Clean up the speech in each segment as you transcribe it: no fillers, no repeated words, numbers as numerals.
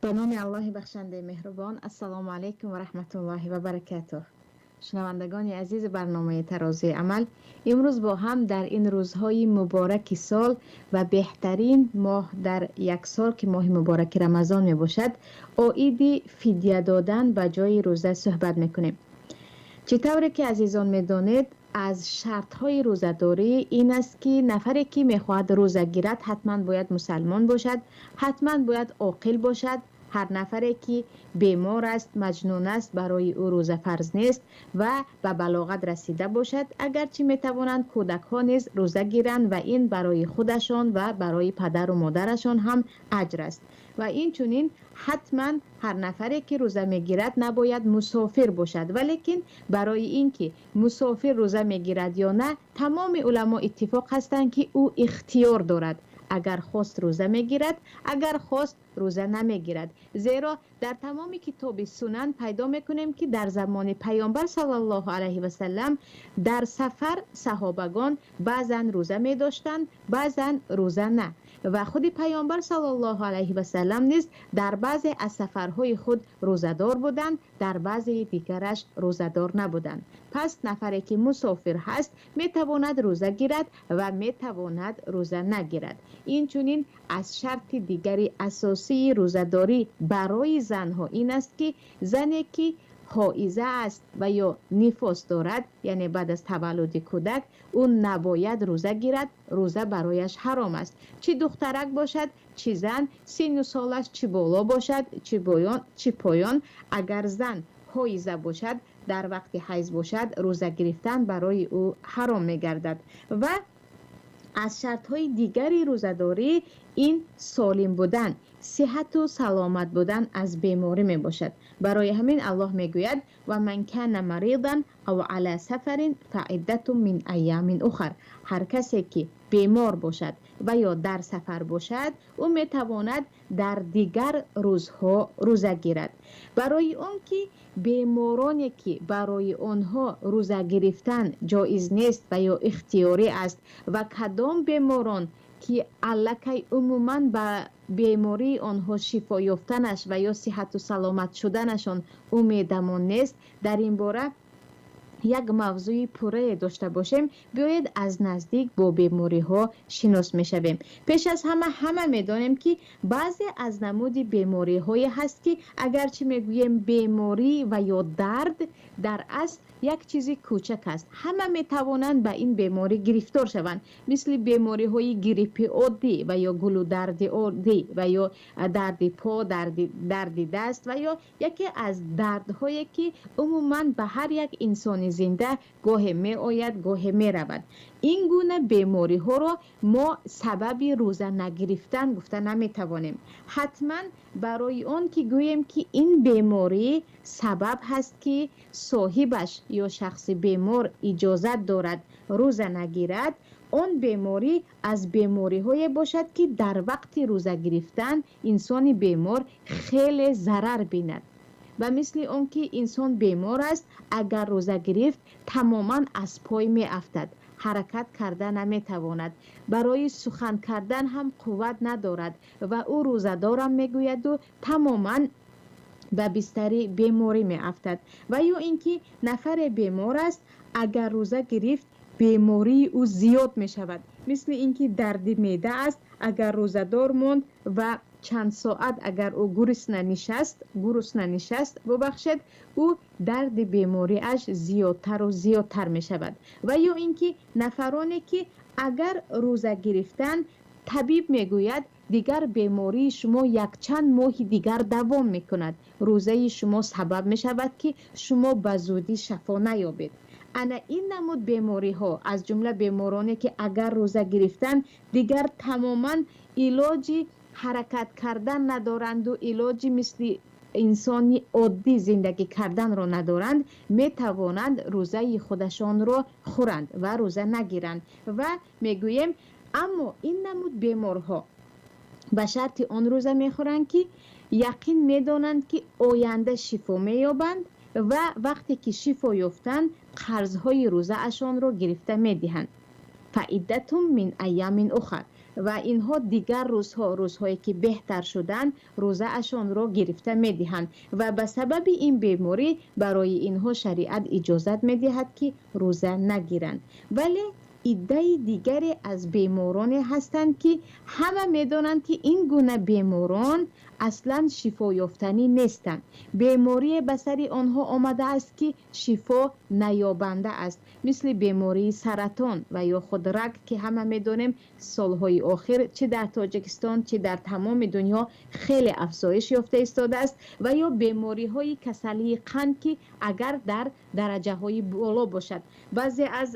Ба номи Аллоҳи бахшандаи меҳрубон. Ассалому алайкум ва раҳматуллоҳи ва баракатуҳ. Шунавандагони азизи барномаи Тарозуи амал, имрӯз бо ҳам дар ин рӯзҳои мубораки сол ва беҳтарин моҳ дар як сол, ки моҳи мубораки Рамазон мебошад, оиди фидя додан ба ҷои рӯза суҳбат мекунем. Чӣ тавре ки азизон медонед, аз шартҳои рӯзадорӣ ин аст, ки нафаре ки мехоҳад рӯза гирад, ҳатман бояд мусалмон бошад, ҳатман бояд оқил бошад. Ҳар нафаре ки бемор аст, маҷнун аст, барои ӯ рӯза фарз нест ва ба балоғат расида бошад. Агарчи метавонанд кӯдакҳо низ рӯза гиранд ва ин барои худашон ва барои падару модарашон ҳам аҷр аст. Ва инчунин ҳатман ҳар нафаре ки рӯза мегирад, набояд мусофир бошад. Валекин барои ин ки мусофир рӯза мегирад ё на, тамоми уламо иттифоқ ҳастанд, ки ӯ ихтиёр дорад. Агар хост, рӯза мегирад, агар хост, рӯза намегирад. Зеро дар тамоми китоби сунан пайдо мекунем, ки дар замони Паёмбар саллаллоҳу алайҳи васаллам дар сафар саҳобагон баъзан рӯза медоштанд, баъзан рӯза на. Ва худи Паёмбар саллаллоҳу алайҳи васаллам низ дар баъзе аз сафарҳои худ рӯзадор буданд, дар баъзеи дигараш рӯзадор набуданд. Пас нафаре ки мусофир ҳаст, метавонад рӯза гирад ва метавонад рӯза нагирад. Инчунин аз шарти дигари асосии рӯзадорӣ барои занҳо ин аст, ки зане ки ҳоиза аст ва ё нифос дорад, яъне баъд аз таваллуди кӯдак, ӯ набояд рӯза гирад, рӯза барояш ҳаром аст. Чӣ духтарак бошад, чӣ зан, синну солаш чӣ боло бошад, чӣ поён, агар зан ҳоиза бошад, дар вақти ҳайз бошад, рӯза гирифтан барои ӯ ҳаром мегардад. Ва аз шартҳои дигари рӯзадорӣ ин солим будан, сиҳату саломат будан аз беморӣ мебошад. Барои ҳамин Аллоҳ мегӯяд: «Ва ман кана маридан ав ала сафарин фаиддатун мин айёмин ухар». Ҳар касе ки бемор бошад ва ё дар сафар бошад, ӯ метавонад дар дигар рӯзҳо рӯза гирад. Барои он ки бемороне ки барои онҳо рӯза гирифтан ҷоиз нест ва ё ихтиёрӣ аст ва кадом беморон ки аллакай умуман ба бемории онҳо шифо ёфтанаш ва ё сиҳату саломат шуданашон умедамон нест, дар ин бора як мавзӯи пуррае дошта бошем. Биёед, аз наздик бо бемориҳо шинос мешавем. Пеш аз ҳама, ҳама медонем, ки баъзе аз намуди бемориҳое ҳаст, ки агарчи мегӯем беморӣ ва ё дард, дар асл як чизи кӯчак аст, ҳама метавонанд ба ин беморӣ гирифтор шаванд, мисли бемориҳои гриппи оддӣ ва ё гулударди оддӣ ва ё дарди по, дарди даст ва ё яке аз дардҳое ки умуман ба ҳар як инсони зинда гоҳе меояд, гоҳе меравад. Ин гуна бемориҳоро мо сабаби рӯза нагирифтан гуфта наметавонем. Ҳатман барои он ки гӯем, ки ин беморӣ сабаб ҳаст, ки соҳибаш ё шахси бемор иҷозат дорад рӯза нагирад, он беморӣ аз бемориҳое бошад, ки дар вақти рӯза гирифтан инсони бемор хеле зарар бинад, ба мисли он ки инсон бемор аст, агар рӯза гирифт, тамоман аз пой меафтад, ҳаракат карда наметавонад, барои сухан кардан ҳам қувват надорад ва ӯ рӯзадорам мегӯяду тамоман ба бистари беморӣ меафтад, ва ё ин ки нафаре бемор аст, агар рӯза гирифт, бемории ӯ зиёд мешавад, мисли ин ки дарди меъда аст, агар рӯзадор монд ва чанд соат агар ӯ гурусна нишаст, бубахшед, ӯ дарди бемориаш зиёдтару зиёдтар мешавад, ва ё ин ки нафароне ки агар рӯза гирифтан, табиб мегӯяд, дигар бемории шумо якчанд моҳи дигар давом мекунад, рӯзаи шумо сабаб мешавад, ки шумо ба зудӣ шафо наёбед. Ана ин намуд бемориҳо, аз ҷумла бемороне ки агар рӯза гирифтан, дигар тамоман илоҷи ҳаракат кардан надоранду илоҷи мисли инсони оддӣ зиндагӣ карданро надоранд, метавонанд рӯзаи худашонро хӯранд ва рӯза нагиранд. Ва мегӯем, аммо ин намуд беморҳо ба шарти он рӯза мехӯранд, ки яқин медонанд, ки оянда шифо меёбанд ва вақте ки шифо ёфтанд, қарзҳои рӯзаашонро гирифта медиҳанд. Фаиддатун мин айёмин ухар. ва инҳо дигар рӯзҳо, рӯзҳое ки беҳтар шуданд, рӯзаашонро гирифта медиҳанд ва ба сабаби ин беморӣ барои инҳо шариат иҷозат медиҳад, ки рӯза нагиранд. Вале иддаи дигаре аз бемороне ҳастанд, ки ҳама медонанд, ки ин гуна беморон аслан шифоёфтанӣ нестанд. Беморие ба сари онҳо омадааст, ки шифо наёбанда аст, мисли бемории саратон ва ё худ рак, ки ҳама медонем солҳои охир чӣ дар Тоҷикистон, чӣ дар тамоми дунё хеле афзоиш ёфта истодааст, ва ё бемориҳои касалии қанд, ки агар дар дараҷаҳои боло бошад. Баъзе аз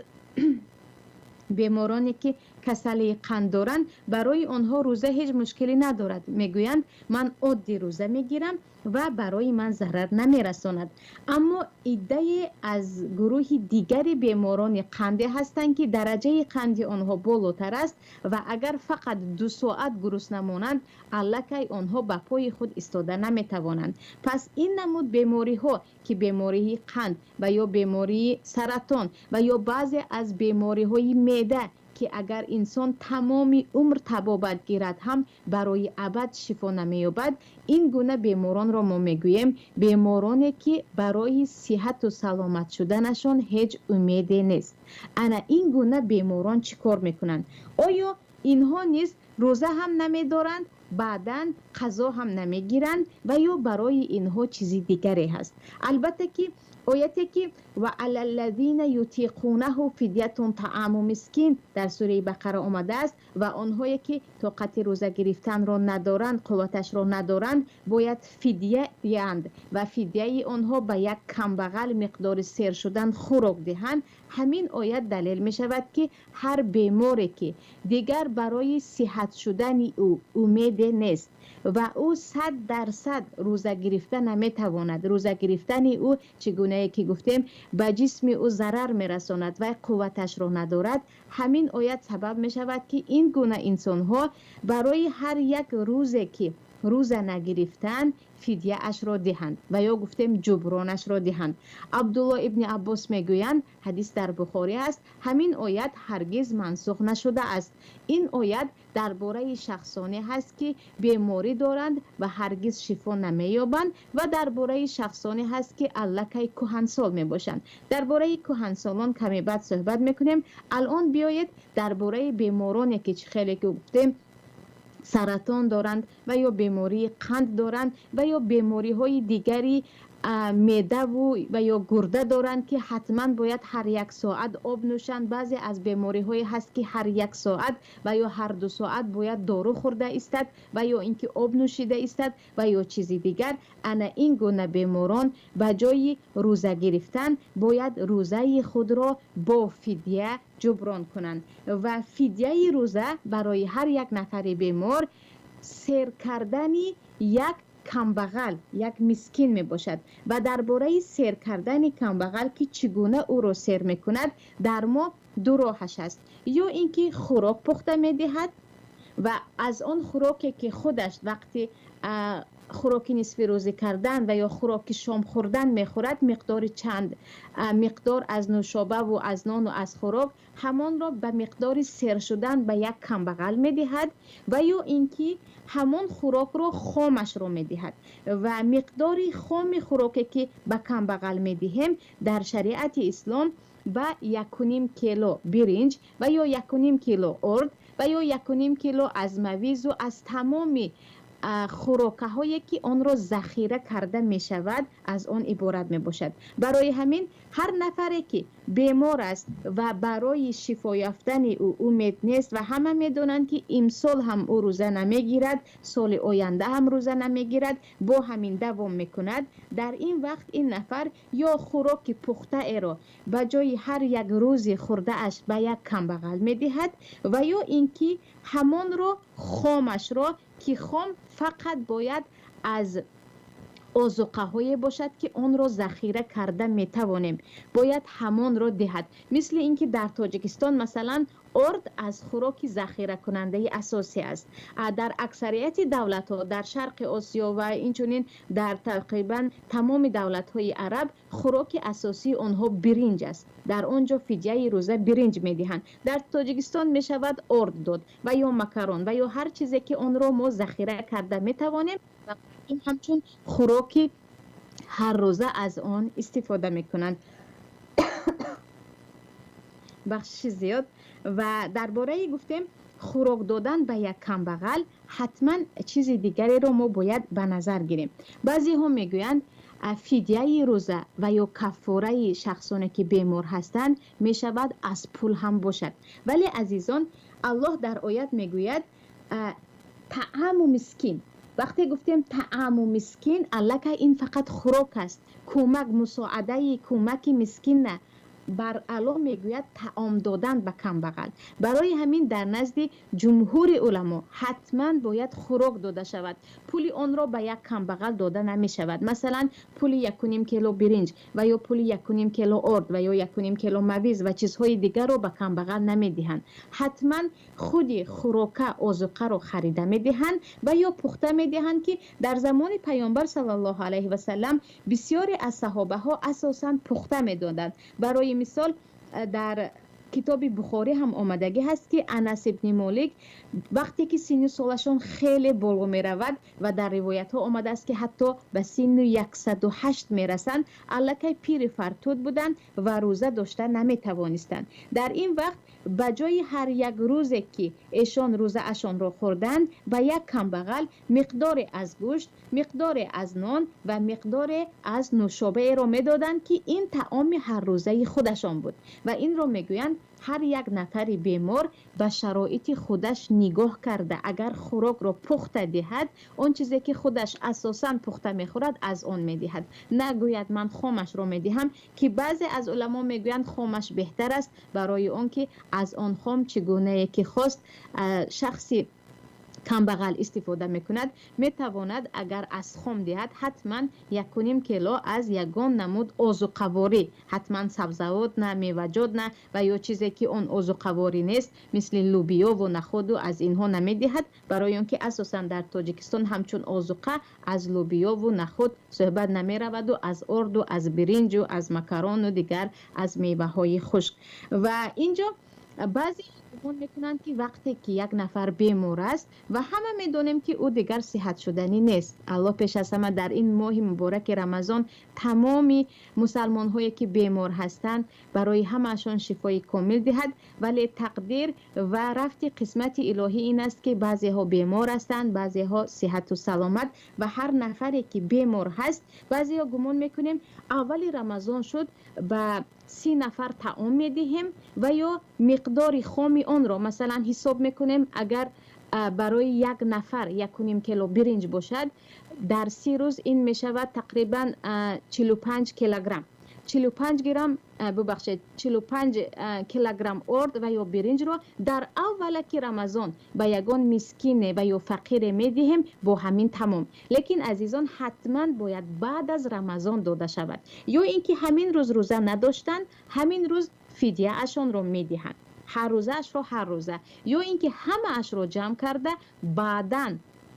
бемороне ки касалии қанд доранд, барои онҳо рӯза ҳеҷ мушкилӣ надорад. Мегӯянд, ман оддӣ рӯза мегирам ва барои ман зарар намерасонад. Аммо иддае аз гурӯҳи дигари беморони қанде ҳастанд, ки дараҷаи қанди онҳо болотар аст ва агар фақат 2 соат гурусна монанд, аллакай онҳо ба пои худ истода наметавонанд. Пас ин намуд бемориҳо, ки бемории қанд ва ё бемории саратон ва ё баъзе аз бемориҳои меъда, ки агар инсон тамоми умр табобат гирад ҳам барои абад шифо намеёбад, ин гуна беморонро мо мегӯем бемороне, ки барои сиҳату саломат шуданашон ҳеҷ умеде нест. Ана ин гуна беморон чӣ кор мекунанд? Оё инҳо низ рӯза ҳам намедоранд, баъдан қазо ҳам намегиранд ва ё барои инҳо чизи дигаре ҳаст? Албатта ки ояте ки ва алаллазина ютиқунаҳу фидятун тааму мискин дар сураи Бақара омадааст ва онҳое ки тоқати рӯза гирифтанро надоранд, қувваташро надоранд, бояд фидя диҳанд ва фидяи онҳо ба як камбағал миқдори сер шудан хӯрок диҳанд. Ҳамин оят далел мешавад, ки ҳар беморе ки дигар барои сиҳат шудани ӯ умеде нест ва ӯ 100% рӯза гирифта наметавонад, рӯза гирифтани ӯ, чӣ гунае ки гуфтем, ба ҷисми ӯ зарар мерасонад ва қувваташро надорад, ҳамин оят сабаб мешавад, ки ин гуна инсонҳо барои ҳар як рӯзе ки рӯза нагирифтан фидяашро диҳанд ва ё гуфтем ҷубронашро диҳанд. Абдулло ибни Аббос мегӯянд, ҳадис дар Бухорӣ аст, ҳамин оят ҳаргиз мансух нашудааст. Ин оят дар бораи шахсоне ҳаст, ки беморӣ доранд ва ҳаргиз шифо намеёбанд ва дар бораи шахсоне ҳаст, ки аллакай кӯҳансол мебошанд. Дар бораи кӯҳансолон каме баъд суҳбат мекунем. Алон биёед дар бораи бемороне ки чӣ хеле ки гуфтем саратон доранд ва ё бемории қанд доранд ва ё бемориҳои дигари меъдаву ва ё гурда доранд, ки ҳатман бояд ҳар як соат об нӯшанд. Баъзе аз бемориҳое ҳаст, ки ҳар як соат ва ё ҳар 2 соат бояд дору хӯрда истад ва ё ин ки об нӯшида истад ва ё чизи дигар. Ана ин гуна беморон ба ҷои рӯза гирифтан бояд рӯзаи худро бо фидя ҷуброн кунанд ва фидяи рӯза барои ҳар як нафари бемор сер кардани як камбағал, як мискин мебошад. Ва дар бораи сер кардани камбағал, ки чӣ гуна ӯро сер мекунад, дар мо 2 роҳаш аст. Ё ин ки хӯрок пухта медиҳад ва аз он хӯроке ки худаш вақти хӯроки нисфи рӯзӣ кардан ва ё хӯроки шом хӯрдан мехӯрад, миқдори чанд миқдор аз нӯшобаву аз нону аз хӯрок, ҳамонро ба миқдори сер шудан ба як камбағал медиҳад ва ё ин ки ҳамон хӯрокро хомашро медиҳад ва миқдори хоми хӯроке ки ба камбағал медиҳем дар шариати ислом ба 1.5 кило биринҷ ва ё 1.5 кило орд ва ё 1.5 кило аз мавизу аз тамоми хӯрокаҳое ки онро захира карда мешавад аз он иборат мебошад. Барои ҳамин ҳар нафаре ки бемор аст ва барои шифо ёфтани ӯ умед нест ва ҳама медонанд ки имсол ҳам ӯ рӯза намегирад, соли оянда ҳам рӯза намегирад, бо ҳамин давом мекунад, дар ин вақт ин нафар ё хӯроки пухтаеро ба ҷои ҳар як рӯзи хӯрдааш ба як камбағал медиҳад ва ё ин ки ҳамонро хомашро, ки хом фақат бояд аз озуқаҳое бошад, ки онро захира карда метавонем, бояд ҳамонро диҳад. Мисли ин ки дар Тоҷикистон, масалан, орд аз хӯроки захиракунандаи асосӣ аст. Дар аксарияти давлатҳо дар Шарқи Осиё ва инчунин дар тақрибан тамоми давлатҳои араб хӯроки асосии онҳо биринҷ аст. Дар он ҷо фидияи рӯза биринҷ медиҳанд. Дар Тоҷикистон мешавад орд дод ва ё макарон ва ё ҳар чизе, ки онро мо захира карда метавонем ва ин ҳамчун хӯроки ҳаррӯза аз он истифода мекунанд. Бахшиши зиёд. Ва дар бораи гуфтем хӯрок додан ба як камбағал, ҳатман чизи дигареро мо бояд ба назар гирем. Баъзеҳо мегӯянд, фидияи рӯза ва ё каффораи шахсоне, ки бемор ҳастанд, мешавад аз пул ҳам бошад. Вале, азизон, Аллоҳ дар оят мегӯяд: тааму мискин. Вақте гуфтем тааму мискин, аллакай ин фақат хӯрок аст, кӯмак, мусоадаи кӯмаки мискин на. Бар ало мегӯяд таом додан ба камбағал. Барои ҳамин дар назди ҷумҳури уламо ҳатман бояд хӯрок дода шавад, пули онро ба як камбағал дода намешавад. Масалан, пули 1,5 кило биринҷ ва ё пули 1,5 кило орд ва ё 1,5 кило мавиз ва чизҳои дигарро ба камбағал намедиҳанд. Ҳатман худи хӯрока, озуқаро харида медиҳанд ва ё пухта медиҳанд, ки дар замони Паёнбар саллаллоҳу алайҳи васалам бисёре аз саҳобаҳо асосан пухта медоданд. Барои мисол, дар китоби Бухорӣ ҳам омадагӣ ҳаст, ки Анас ибни Молик вақте ки синну солашон хеле боло меравад ва дар ривоятҳо омадааст, ки ҳатто ба синну 108 мерасанд, аллакай пири фартуд буданд ва рӯза дошта наметавонистанд. Дар ин вақт ба ҷои ҳар як рӯзе, ки эшон рӯзаашонро хӯрданд, ба як камбағал миқдоре аз гӯшт, миқдоре аз нон ва миқдоре аз нӯшобаеро медоданд, ки ин таоми ҳаррӯзаи худашон буд. Ва инро мегӯянд, ҳар як нафари бемор ба шароити худаш нигоҳ карда, агар хӯрокро пухта диҳад, он чизе, ки худаш асосан пухта мехӯрад, аз он медиҳад. Нагӯяд, ман хомашро медиҳам, ки баъзе аз уламо мегӯянд, хомаш беҳтар аст, барои он ки аз он хом чӣ гунае ки хост шахси камбағал истифода мекунад. Метавонад, агар аз хом диҳад, ҳатман 1,5 кило аз ягон намуд озуқаворӣ, ҳатман сабзавот на, меваҷот на ва ё чизе, ки он озуқаворӣ нест, мисли лӯбиёву нахӯду, аз инҳо намедиҳад, барои он ки асосан дар Тоҷикистон ҳамчун озуқа аз лӯбиёву нахӯд суҳбат намераваду аз орду, аз биринҷу, аз макарону дигар аз меваҳои хушк. Ва инҷо баъзе гумон мекунанд, ки вақте ки як нафар бемор аст ва ҳама медонем, ки ӯ дигар сиҳатшуданӣ нест, Аллоҳ пеш аз ҳама дар ин моҳи мубораки Рамазон тамоми мусалмонҳое, ки бемор ҳастанд, барои ҳамаашон шифои комил диҳад. Вале тақдир ва рафти қисмати илоҳӣ ин аст, ки баъзеҳо бемор ҳастанд, баъзеҳо сиҳату саломат. Ва ҳар нафаре, ки бемор ҳаст, баъзеҳо гумон мекунем, аввали Рамазон шуд, ба 30 нафар таом медиҳем ва ё миқдори хоми онро масалан ҳисоб мекунем. Агар барои як нафар 1,5 кило биринҷ бошад, дар 30 рӯз ин мешавад тақрибан 45 килограмм, 45 грамм, бубахшед, 45 килограмм орд ва ё биринҷро дар аввалаки Рамазон ба ягон мискине ва ё фақире медиҳем, бо ҳамин тамом. Лекин, азизон, ҳатман бояд баъд аз Рамазон дода шавад ё ин ки ҳамин рӯз рӯза надоштанд, ҳамин рӯз фидияашонро медиҳанд, ҳаррӯзаашро ҳар рӯза, ё ин ки ҳамаашро ҷамъ карда, баъдан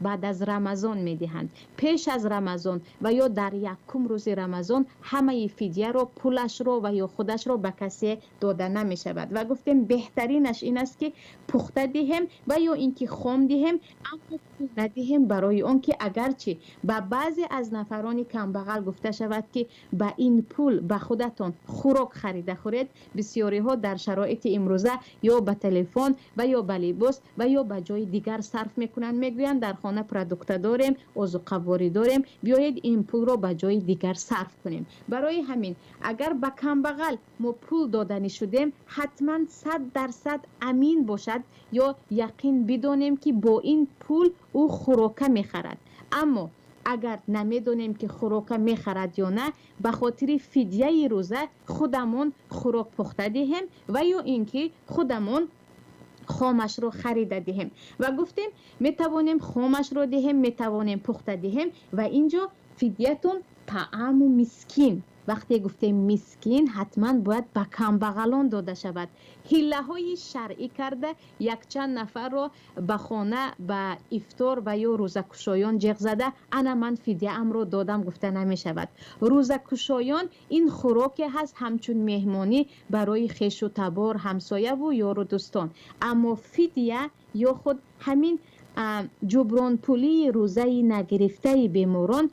баъд аз Рамазон медиҳанд. Пеш аз Рамазон ва ё дар якум рӯзи Рамазон ҳамаи фидияро, пулашро ва ё худашро ба касе дода намешавад. Ва гуфтем, беҳтаринаш ин аст, ки пухта диҳем ва ё ин ки хом диҳем, аммо пул надиҳем, барои он ки агарчи ба баъзе аз нафарони камбағал гуфта шавад, ки ба ин пул ба худатон хӯрок харида хӯред, бисёриҳо дар шароити имрӯза ё ба телефон ва ё ба либос ва ё ба ҷои дигар сарф мекунанд. Мегӯянд, дар хона продукта дорем, озуқаворӣ дорем, биёед ин пулро ба ҷои дигар сарф кунем. Барои ҳамин, агар ба камбағал мо пул доданӣ шудем, ҳатман 100% амин бошад ё яқин бидонем, ки бо ин пул ӯ хӯрока мехарад. Аммо агар намедонем, ки хӯрока мехарад ё на, ба хотири фидияи рӯза худамон хӯрок пухта диҳем ва ё ин ки худамон хомашро харида диҳем. Ва гуфтем, метавонем хомашро диҳем, метавонем пухта диҳем. Ва ин ҷо Фидьятун тааму мискин. Вақте гуфтем мискин, ҳатман бояд ба камбағалон дода шавад. Ҳиллаҳои шаръӣ карда якчанд нафарро ба хона ба ифтор ва ё рӯзакушоён ҷеғ зада, ана ман фидяамро додам гуфта намешавад. Рӯзакушоён ин хӯроке ҳаст ҳамчун меҳмонӣ барои хешу табор, ҳамсояву ёру дӯстон. Аммо фидя ё худ ҳамин ҷубронпулии рӯзаи нагирифтаи беморон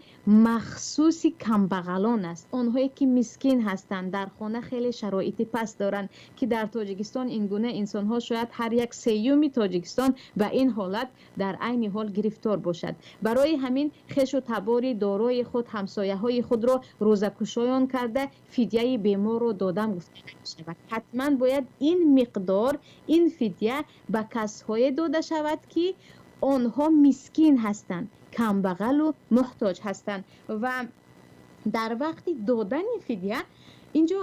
махсуси камбағалон аст. Онҳое ки мискин ҳастанд, дар хона хеле шароити паст доранд, ки дар Тоҷикистон ин гуна инсонҳо шояд ҳар як сеюми Тоҷикистон ба ин ҳолат дар айни ҳол гирифтор бошад. Барои ҳамин хешу табори дорои худ, ҳамсояҳои худро рӯзакушоён карда фидяи беморро додам гуфта намешавад. Ҳатман бояд ин миқдор, ин фидя ба касҳое дода шавад, ки онҳо мискин ҳастанд, камбағалу муҳтоҷ ҳастанд. Ва дар вақти додани фидя инҷо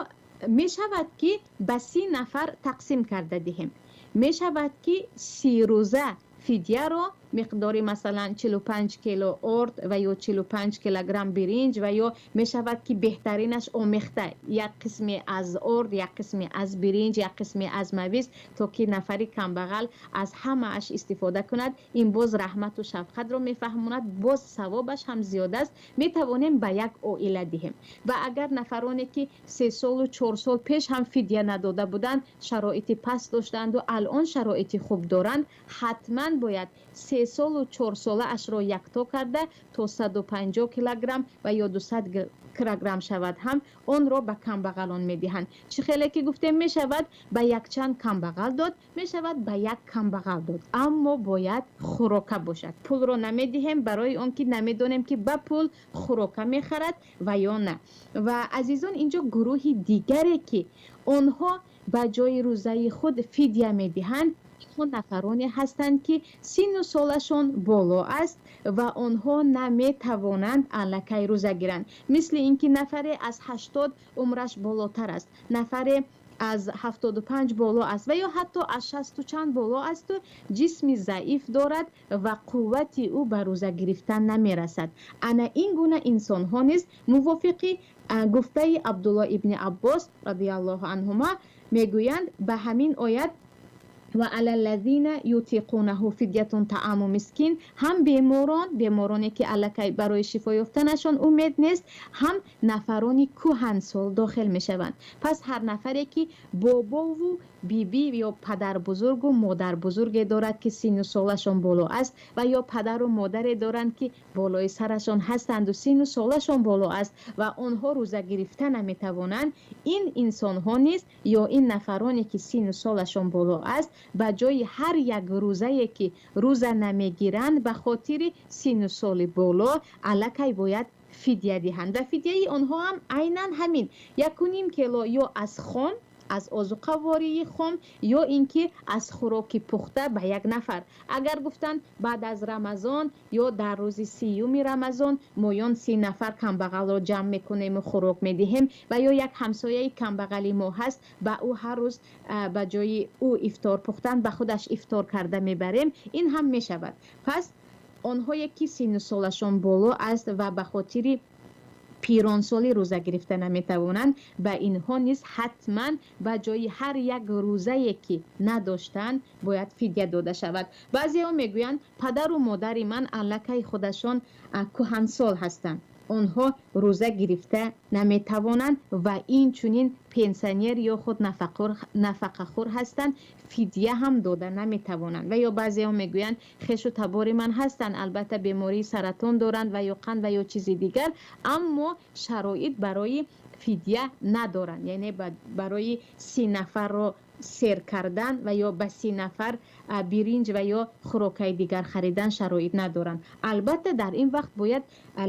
мешавад, ки ба 30 нафар тақсим карда диҳем. Мешавад, ки 30 рӯза фидяро миқдори масалан 45 кило орд ва ё 45 килограмм биринҷ, ва ё мешавад, ки беҳтаринаш омехта, як қисме аз орд, як қисме аз биринҷ, як қисме аз мавиз, то ки нафари камбағал аз ҳамааш истифода кунад. Ин боз раҳмату шафқатро мефаҳмонад, боз савобаш ҳам зиёд аст. Метавонем ба як оила диҳем. Ва агар нафароне ки 3 солу 4 сол пеш ҳам фидя надода буданд, шароити паст доштанду алон шароити хуб доранд, ҳатман бояд 3 солу 4 солаашро якто карда то 150 килограмм ва ё 200 килограмм шавад ҳам онро ба камбағалон медиҳанд. Чӣ хеле ки гуфтем, мешавад ба якчанд камбағал дод, мешавад ба як камбағал дод, аммо бояд хӯрока бошад. Пулро намедиҳем, барои он ки намедонем, ки ба пул хӯрока мехарад ва ё на. Ва азизон, инҷо гурӯҳи дигаре, ки онҳо ба ҷои рӯзаи худ фидя медиҳанд, инҳо нафароне ҳастанд, ки синну солашон боло аст ва онҳо наметавонанд аллакай рӯза гиранд. Мисли ин ки нафаре аз 80 умраш болотар аст, нафаре аз 75 боло аст ва ё ҳатто аз шасту чанд боло асту ҷисми заиф дорад ва қуввати ӯ ба рӯза гирифтан намерасад. Ана ин гуна инсонҳо низ мувофиқи гуфтаи Абдулло ибни Аббос радиаллоҳу анҳума мегӯянд ба ҳамин оят: ва алаллазина ютиқунаҳу фидятун тааму мискин. Ҳам беморон, бемороне ки аллакай барои шифо ёфтанашон умед нест, ҳам нафарони кӯҳансол дохил мешаванд. Пас ҳар нафаре ки бобову биби ё падарбузургу модарбузурге дорад, ки синну солашон боло аст, ва ё падару модаре доранд, ки болои сарашон ҳастанду синну солашон боло аст ва онҳо рӯза гирифта наметавонанд, ин инсонҳо низ ё ин нафароне ки синну солашон боло аст, ба ҷои ҳар як рӯзае ки рӯза намегиранд ба хотири синну соли боло, аллакай бояд фидя диҳанд. Ва фидяи онҳо ҳам айнан ҳамин 1,5 кило ё аз хом, аз озуқавории хом, ё ин ки аз хӯроки пухта ба як нафар. Агар гуфтанд, баъд аз Рамазон ё дар рӯзи 30-уми Рамазон моён 30 нафар камбағалро ҷамъ мекунему хӯрок медиҳем, ва ё як ҳамсояи камбағали мо ҳаст, ба ӯ ҳар рӯз ба ҷои ӯ ифтор пухтан ба худаш ифтор карда мебарем, ин ҳам мешавад. Пас онҳое ки синну солашон боло аст ва ба хотири пиронсолӣ рӯза гирифта наметавонанд, ба инҳо низ ҳатман ба ҷои ҳар як рӯзае ки надоштанд бояд фидя дода шавад. Баъзеҳо мегӯянд, падару модари ман аллакай худашон кӯҳансол ҳастанд, онҳо рӯза гирифта наметавонанд ва инчунин пенсионер ё худ нафақахӯр ҳастанд, фидя ҳам дода наметавонанд. Ва ё баъзеҳо мегӯянд, хешу табори ман ҳастанд, албатта бемории саратон доранд ва ё қанд ва ё чизи дигар, аммо шароит барои фидя надоранд, яъне барои 30 нафарро сер кардан ва ё ба 30 нафар биринҷ ва ё хӯрокаи дигар харидан шароит надоранд. Албатта, дар ин вақт бояд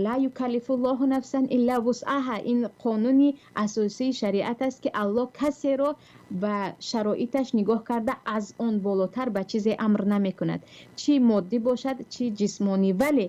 ла юкаллифуллоҳу нафсан илла вусъаҳа, ин қонуни асосии шариат аст, ки Аллоҳ касеро ба шароиташ нигоҳ карда аз он болотар ба чизе амр намекунад, чӣ моддӣ бошад, чӣ ҷисмонӣ. Вале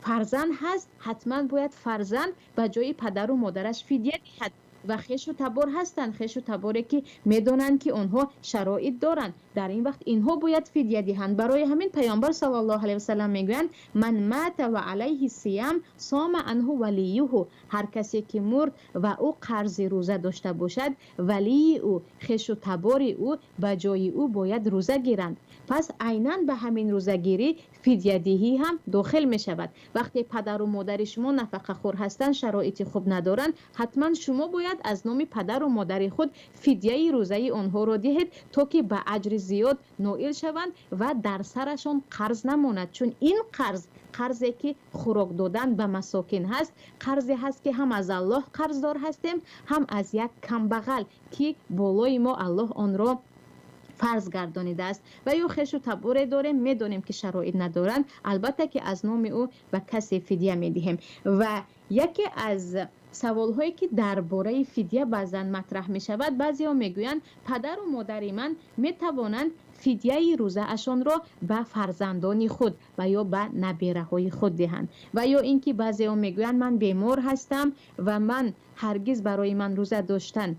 фарзанд ҳаст, ҳатман бояд фарзанд ба ҷои падару модараш фидя диҳад. Ва хешу табор ҳастанд, хешу таборе ки медонанд, ки онҳо шароит доранд, Дар ин вақт инҳо бояд фидя диҳанд. Барои ҳамин Паёмбар саллаллоҳу алайҳи васаллам мегӯянд: «Ман мата ва алайҳи сиям сома анҳу валиюҳу». Ҳар касе ки мурд ва ӯ қарзи рӯза дошта бошад, валии ӯ, хешу табори ӯ ба ҷои ӯ бояд рӯза гиранд. Пас айнан ба ҳамин рӯзагирӣ фидядиҳӣ ҳам дохил мешавад. Вақте падару модари шумо нафақахӯр ҳастанд, шароити хуб надоранд, ҳатман шумо бояд аз номи падару модари худ фидяи рӯзаи онҳоро диҳед, то ки ба аҷри зиёд ноил шаванд ва дар сарашон қарз намонад. Чун ин қарз, қарзе ки хӯрок додан ба масокин ҳаст, қарзе ҳаст, ки ҳам аз Аллоҳ қарздор ҳастем, ҳам аз як камбағал, ки болои мо Аллоҳ онро фарз гардонидааст. Ва ё хешу таборе дорем, медонем, ки шароит надоранд, албатта ки аз номи ӯ ба касе фидя медиҳем. Ва яке аз саволҳое, ки дар бораи фидя баъзан матраҳ мешавад, баъзеҳо мегӯянд: падару модари ман метавонанд фидяи рӯзаашонро ба фарзандони худ ва ё ба набераҳои худ диҳанд. Ва ё ин ки баъзеҳо мегӯянд: ман бемор ҳастам ва ман ҳаргиз барои ман рӯза доштан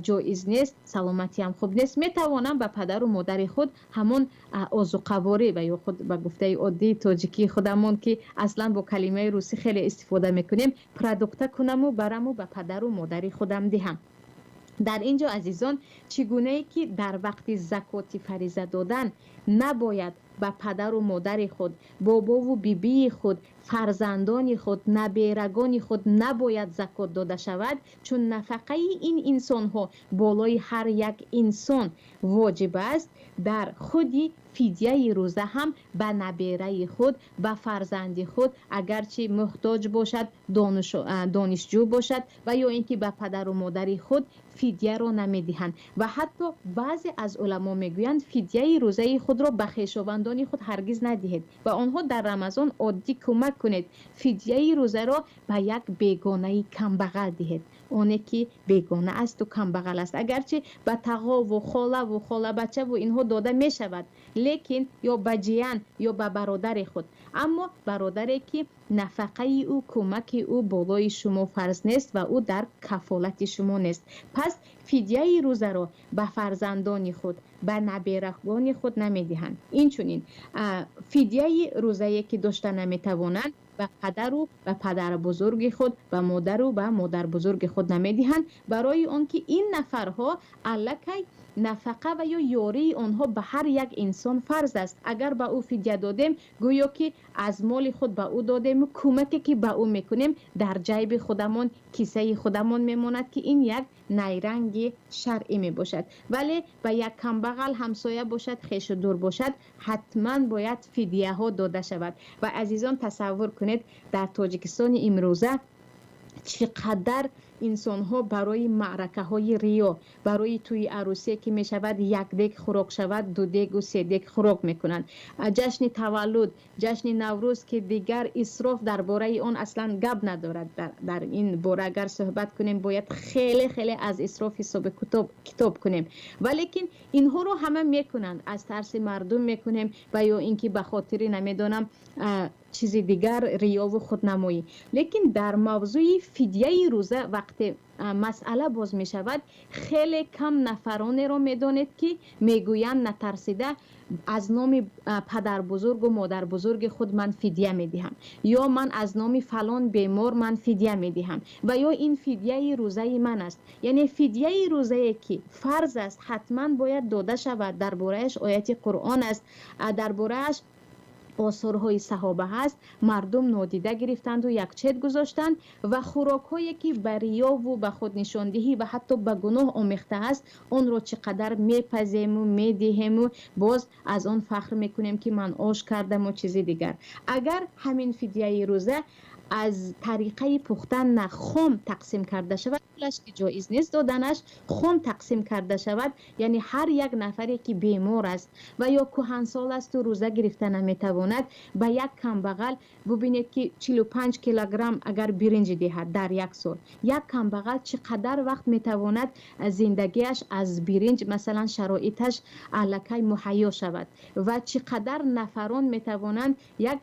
ҷоиз нест, саломатиам хуб нест, метавонам ба падару модари худ ҳамон озуқаворӣ ва ё худ ба гуфтаи оддии тоҷикии худамон, ки аслан бо калимаи русӣ хеле истифода мекунем, продукта кунаму бараму ба падару модари худам диҳам. Дар ин ҷо, азизон, чӣ гунае ки дар вақти закоти фариза додан набояд ба падару модари худ, бобову бибии худ, фарзандони худ, наберагони худ набояд закот дода шавад, чун нафақаи ин инсонҳо болои ҳар як инсон воҷиб аст, дар худи фидяи рӯза ҳам ба набераи худ, ба фарзанди худ, агарчи муҳтоҷ бошад, донишҷӯ бошад, ва ё ин ки ба падару модари худ фидяро намедиҳанд. Ва ҳатто баъзе аз уламо мегӯянд: фидяи рӯзаи худро ба хешовандони худ ҳаргиз надиҳед ва онҳо дар Рамазон оддӣ кӯмак кунед, фидяи рӯзаро ба як бегонаи камбағал диҳед, оне ки бегона асту камбағал аст. Агарчи ба тағову холаву холабачаву инҳо дода мешавад, лекин ё ба ҷиян, ё ба бародари худ, аммо бародаре ки нафақаи ӯ, кӯмаки ӯ болои шумо фарз нест ва ӯ дар кафолати шумо нест. Пас фидяи рӯзаро ба фарзандони худ, ба наберагони худ намедиҳанд. Инчунин фидяи рӯзае ки дошта наметавонанд, ба падару ба падарбузурги худ, ба модару ба модарбузурги худ намедиҳанд, барои он ки ин нафарҳо аллакай нафақа ва ё ёрии онҳо ба ҳар як инсон фарз аст. Агар ба ӯ фидя додем, гӯё ки аз моли худ ба ӯ додему кӯмаке ки ба ӯ мекунем, дар ҷайби худамон, кисаи худамон мемонад, ки ин як найранги шаръӣ мебошад. Вале ба як камбағал, ҳамсоя бошад, хешу дур бошад, ҳатман бояд фидияҳо дода шавад. Ва, азизон, тасаввур кунед, дар Тоҷикистони имрӯза чӣ қадар инсонҳо барои маъракаҳои риё, барои тӯи арӯсие ки мешавад, як дег хӯрок шавад, ду дегу се дег хӯрок мекунанд, ҷашни таваллуд, ҷашни Наврӯз, ки дигар исроф дар бораи он аслан гап надорад. Дар ин бора агар суҳбат кунем, бояд хеле хеле аз исроф ҳисоби китоб кунем. Валекин инҳоро ҳама мекунанд, аз тарси мардум мекунем ва ё ин ки ба хотири, намедонам, чизи дигар, риёву худнамоӣ. Лекин дар мавзӯи фидяи рӯза вақте масъала боз мешавад, хеле кам нафаронеро медонед, ки мегӯянд натарсида: аз номи падарбузургу модарбузурги худ ман фидя медиҳам, ё ман аз номи фалон бемор ман фидя медиҳам, ва ё ин фидяи рӯзаи ман аст. Яъне фидяи рӯзае ки фарз аст, ҳатман бояд дода шавад, дар борааш ояти Қуръон аст, дар борааш осорҳои саҳоба ҳаст, мардум нодида гирифтанду якчет гузоштанд ва хӯрокҳое ки ба риёву ба худнишондиҳӣ ва ҳатто ба гуноҳ омехта аст, онро чӣ қадар мепазему медиҳему боз аз он фахр мекунем, ки ман ош кардаму чизи дигар. Агар ҳамин фидяи рӯза аз тариқаи пухтан на, хом тақсим карда шавад, пулаш ки ҷоиз нест доданаш, хом тақсим карда шавад, яъне ҳар як нафаре ки бемор аст ва ё кӯҳансол асту рӯза гирифта наметавонад, ба як камбағал, бубинед, ки 45 килограмм агар биринҷ диҳад дар як сол, як камбағал чӣ қадар вақт метавонад зиндагиаш аз биринҷ, масалан, шароиташ аллакай муҳайё шавад ва чӣ қадар нафарон метавонанд як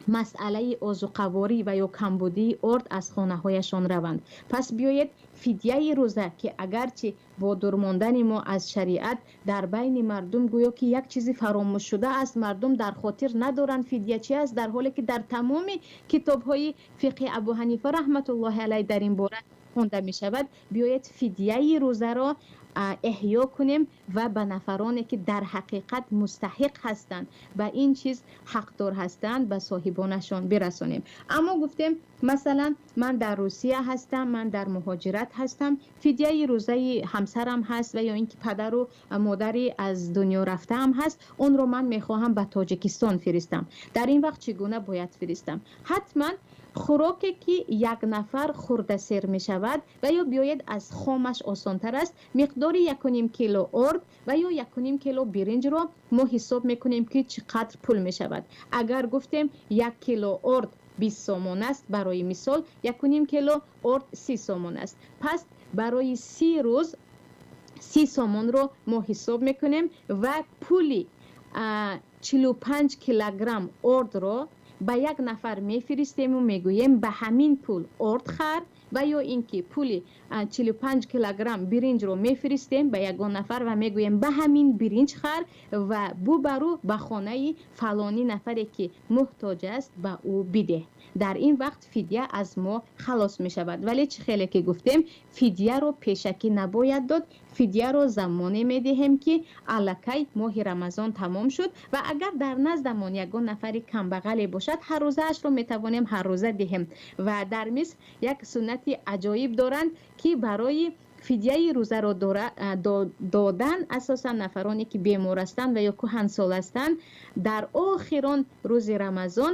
Масъалаи озуқаворӣ ва ё камбудии орд аз хонаҳояшон раванд. Пас биёед, фидияи рӯза, ки агарчи бо дур мондани мо аз шариат дар байни мардум гӯё ки як чизи фаромӯшшуда аст, мардум дар хотир надоранд фидия чи аст, дар ҳоле ки дар тамоми китобҳои фиқҳи Абу Ҳанифа раҳматуллоҳи алайҳ дар ин бора хонда мешавад. Биёед, фидияи рӯзаро эҳё кунем ва ба нафароне, ки дар ҳақиқат мустаҳиқ ҳастанд, ба ин чиз ҳақдор ҳастанд, ба соҳибонашон бирасонем. Аммо гуфтем, масалан, ман дар Русия ҳастам, ман дар муҳоҷират ҳастам, фидияи рӯзаи ҳамсарам ҳаст ва ё ин ки падару модари аз дунё рафтаам ҳаст, онро ман мехоҳам ба Тоҷикистон фиристам. Дар ин вақт чӣ гуна бояд фиристам? Ҳатман хӯроке, ки як нафар хӯрда сер мешавад, ва ё биёед, аз хомаш осонтар аст, миқдори 1,5 кило орд ва ё 1,5 кило биринҷро мо ҳисоб мекунем, ки чӣ қадр пул мешавад. Агар гуфтем, 1 кило орд 20 сомон аст, барои мисол, 1,5 кило орд 30 сомон аст, пас барои 30 рӯз 30 сомонро мо ҳисоб мекунем ва пули 45 килограмм ордро ба як нафар мефиристему мегӯем: ба ҳамин пул орд хар, ва ё ин ки пули 45 килограмм биринҷро мефиристем ба ягон нафар ва мегӯем: ба ҳамин биринҷ хар ва бубару ба хонаи фалонӣ нафаре, ки муҳтоҷ аст, ба ӯ бидеҳ. Дар ин вақт фидя аз мо халос мешавад. Вале чӣ хеле ки гуфтем, фидияро пешакӣ набояд дод. Фидияро замоне медиҳем, ки аллакай моҳи Рамазон тамом шуд ва агар дар наздамон ягон нафари камбағале бошад, ҳаррӯзаашро метавонем ҳаррӯза диҳем. Ва дар Миср як суннати аҷоиб доранд, ки барои фидияи рӯзаро додан асосан нафароне, ки бемор ҳастанд ва ё кӯҳансол ҳастанд, дар охирон рӯзи Рамазон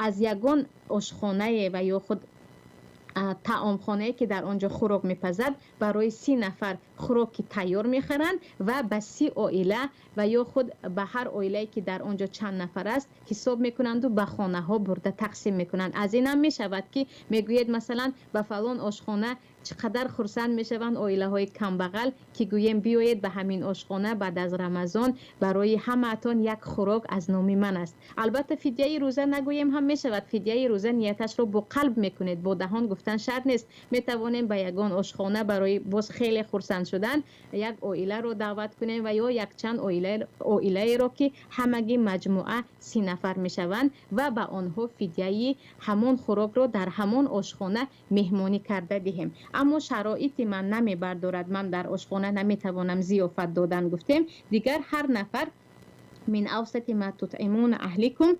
аз ягон ошхонае ва ё худ таомхонае, ки дар он ҷо хӯрок мепазад, барои 30 нафар хӯроки тайёр мехаранд ва ба 30 оила ва ё худ ба ҳар оилае, ки дар он ҷо чанд нафар аст, ҳисоб мекунанду ба хонаҳо бурда тақсим мекунанд. Аз инам мешавад, ки мегӯед, масалан, ба фалон ошхона, чӣ қадар хурсанд мешаванд оилаҳои камбағал, ки гӯем: биёед ба ҳамин ошхона, баъд аз Рамазон барои ҳамаатон як хӯрок аз номи ман аст. Албатта, фидияи рӯза нагӯем ҳам мешавад. Фидияи рӯза нияташро бо қалб мекунед, бо даҳон гуфтан шарт нест. Метавонем ба ягон ошхона барои боз хеле хурсанд шудан як оиларо даъват кунем ва ё якчанд оилаеро, ки ҳамагӣ маҷмӯа 30 нафар мешаванд, ва ба онҳо фидияи ҳамон хӯрокро дар ҳамон ошхона меҳмонӣ карда диҳем. Аммо шароити ман намебардорад, ман дар ошхона наметавонам зиёфат додан, гуфтем, дигар ҳар нафар من أوسط ما تطعمون أهليكم,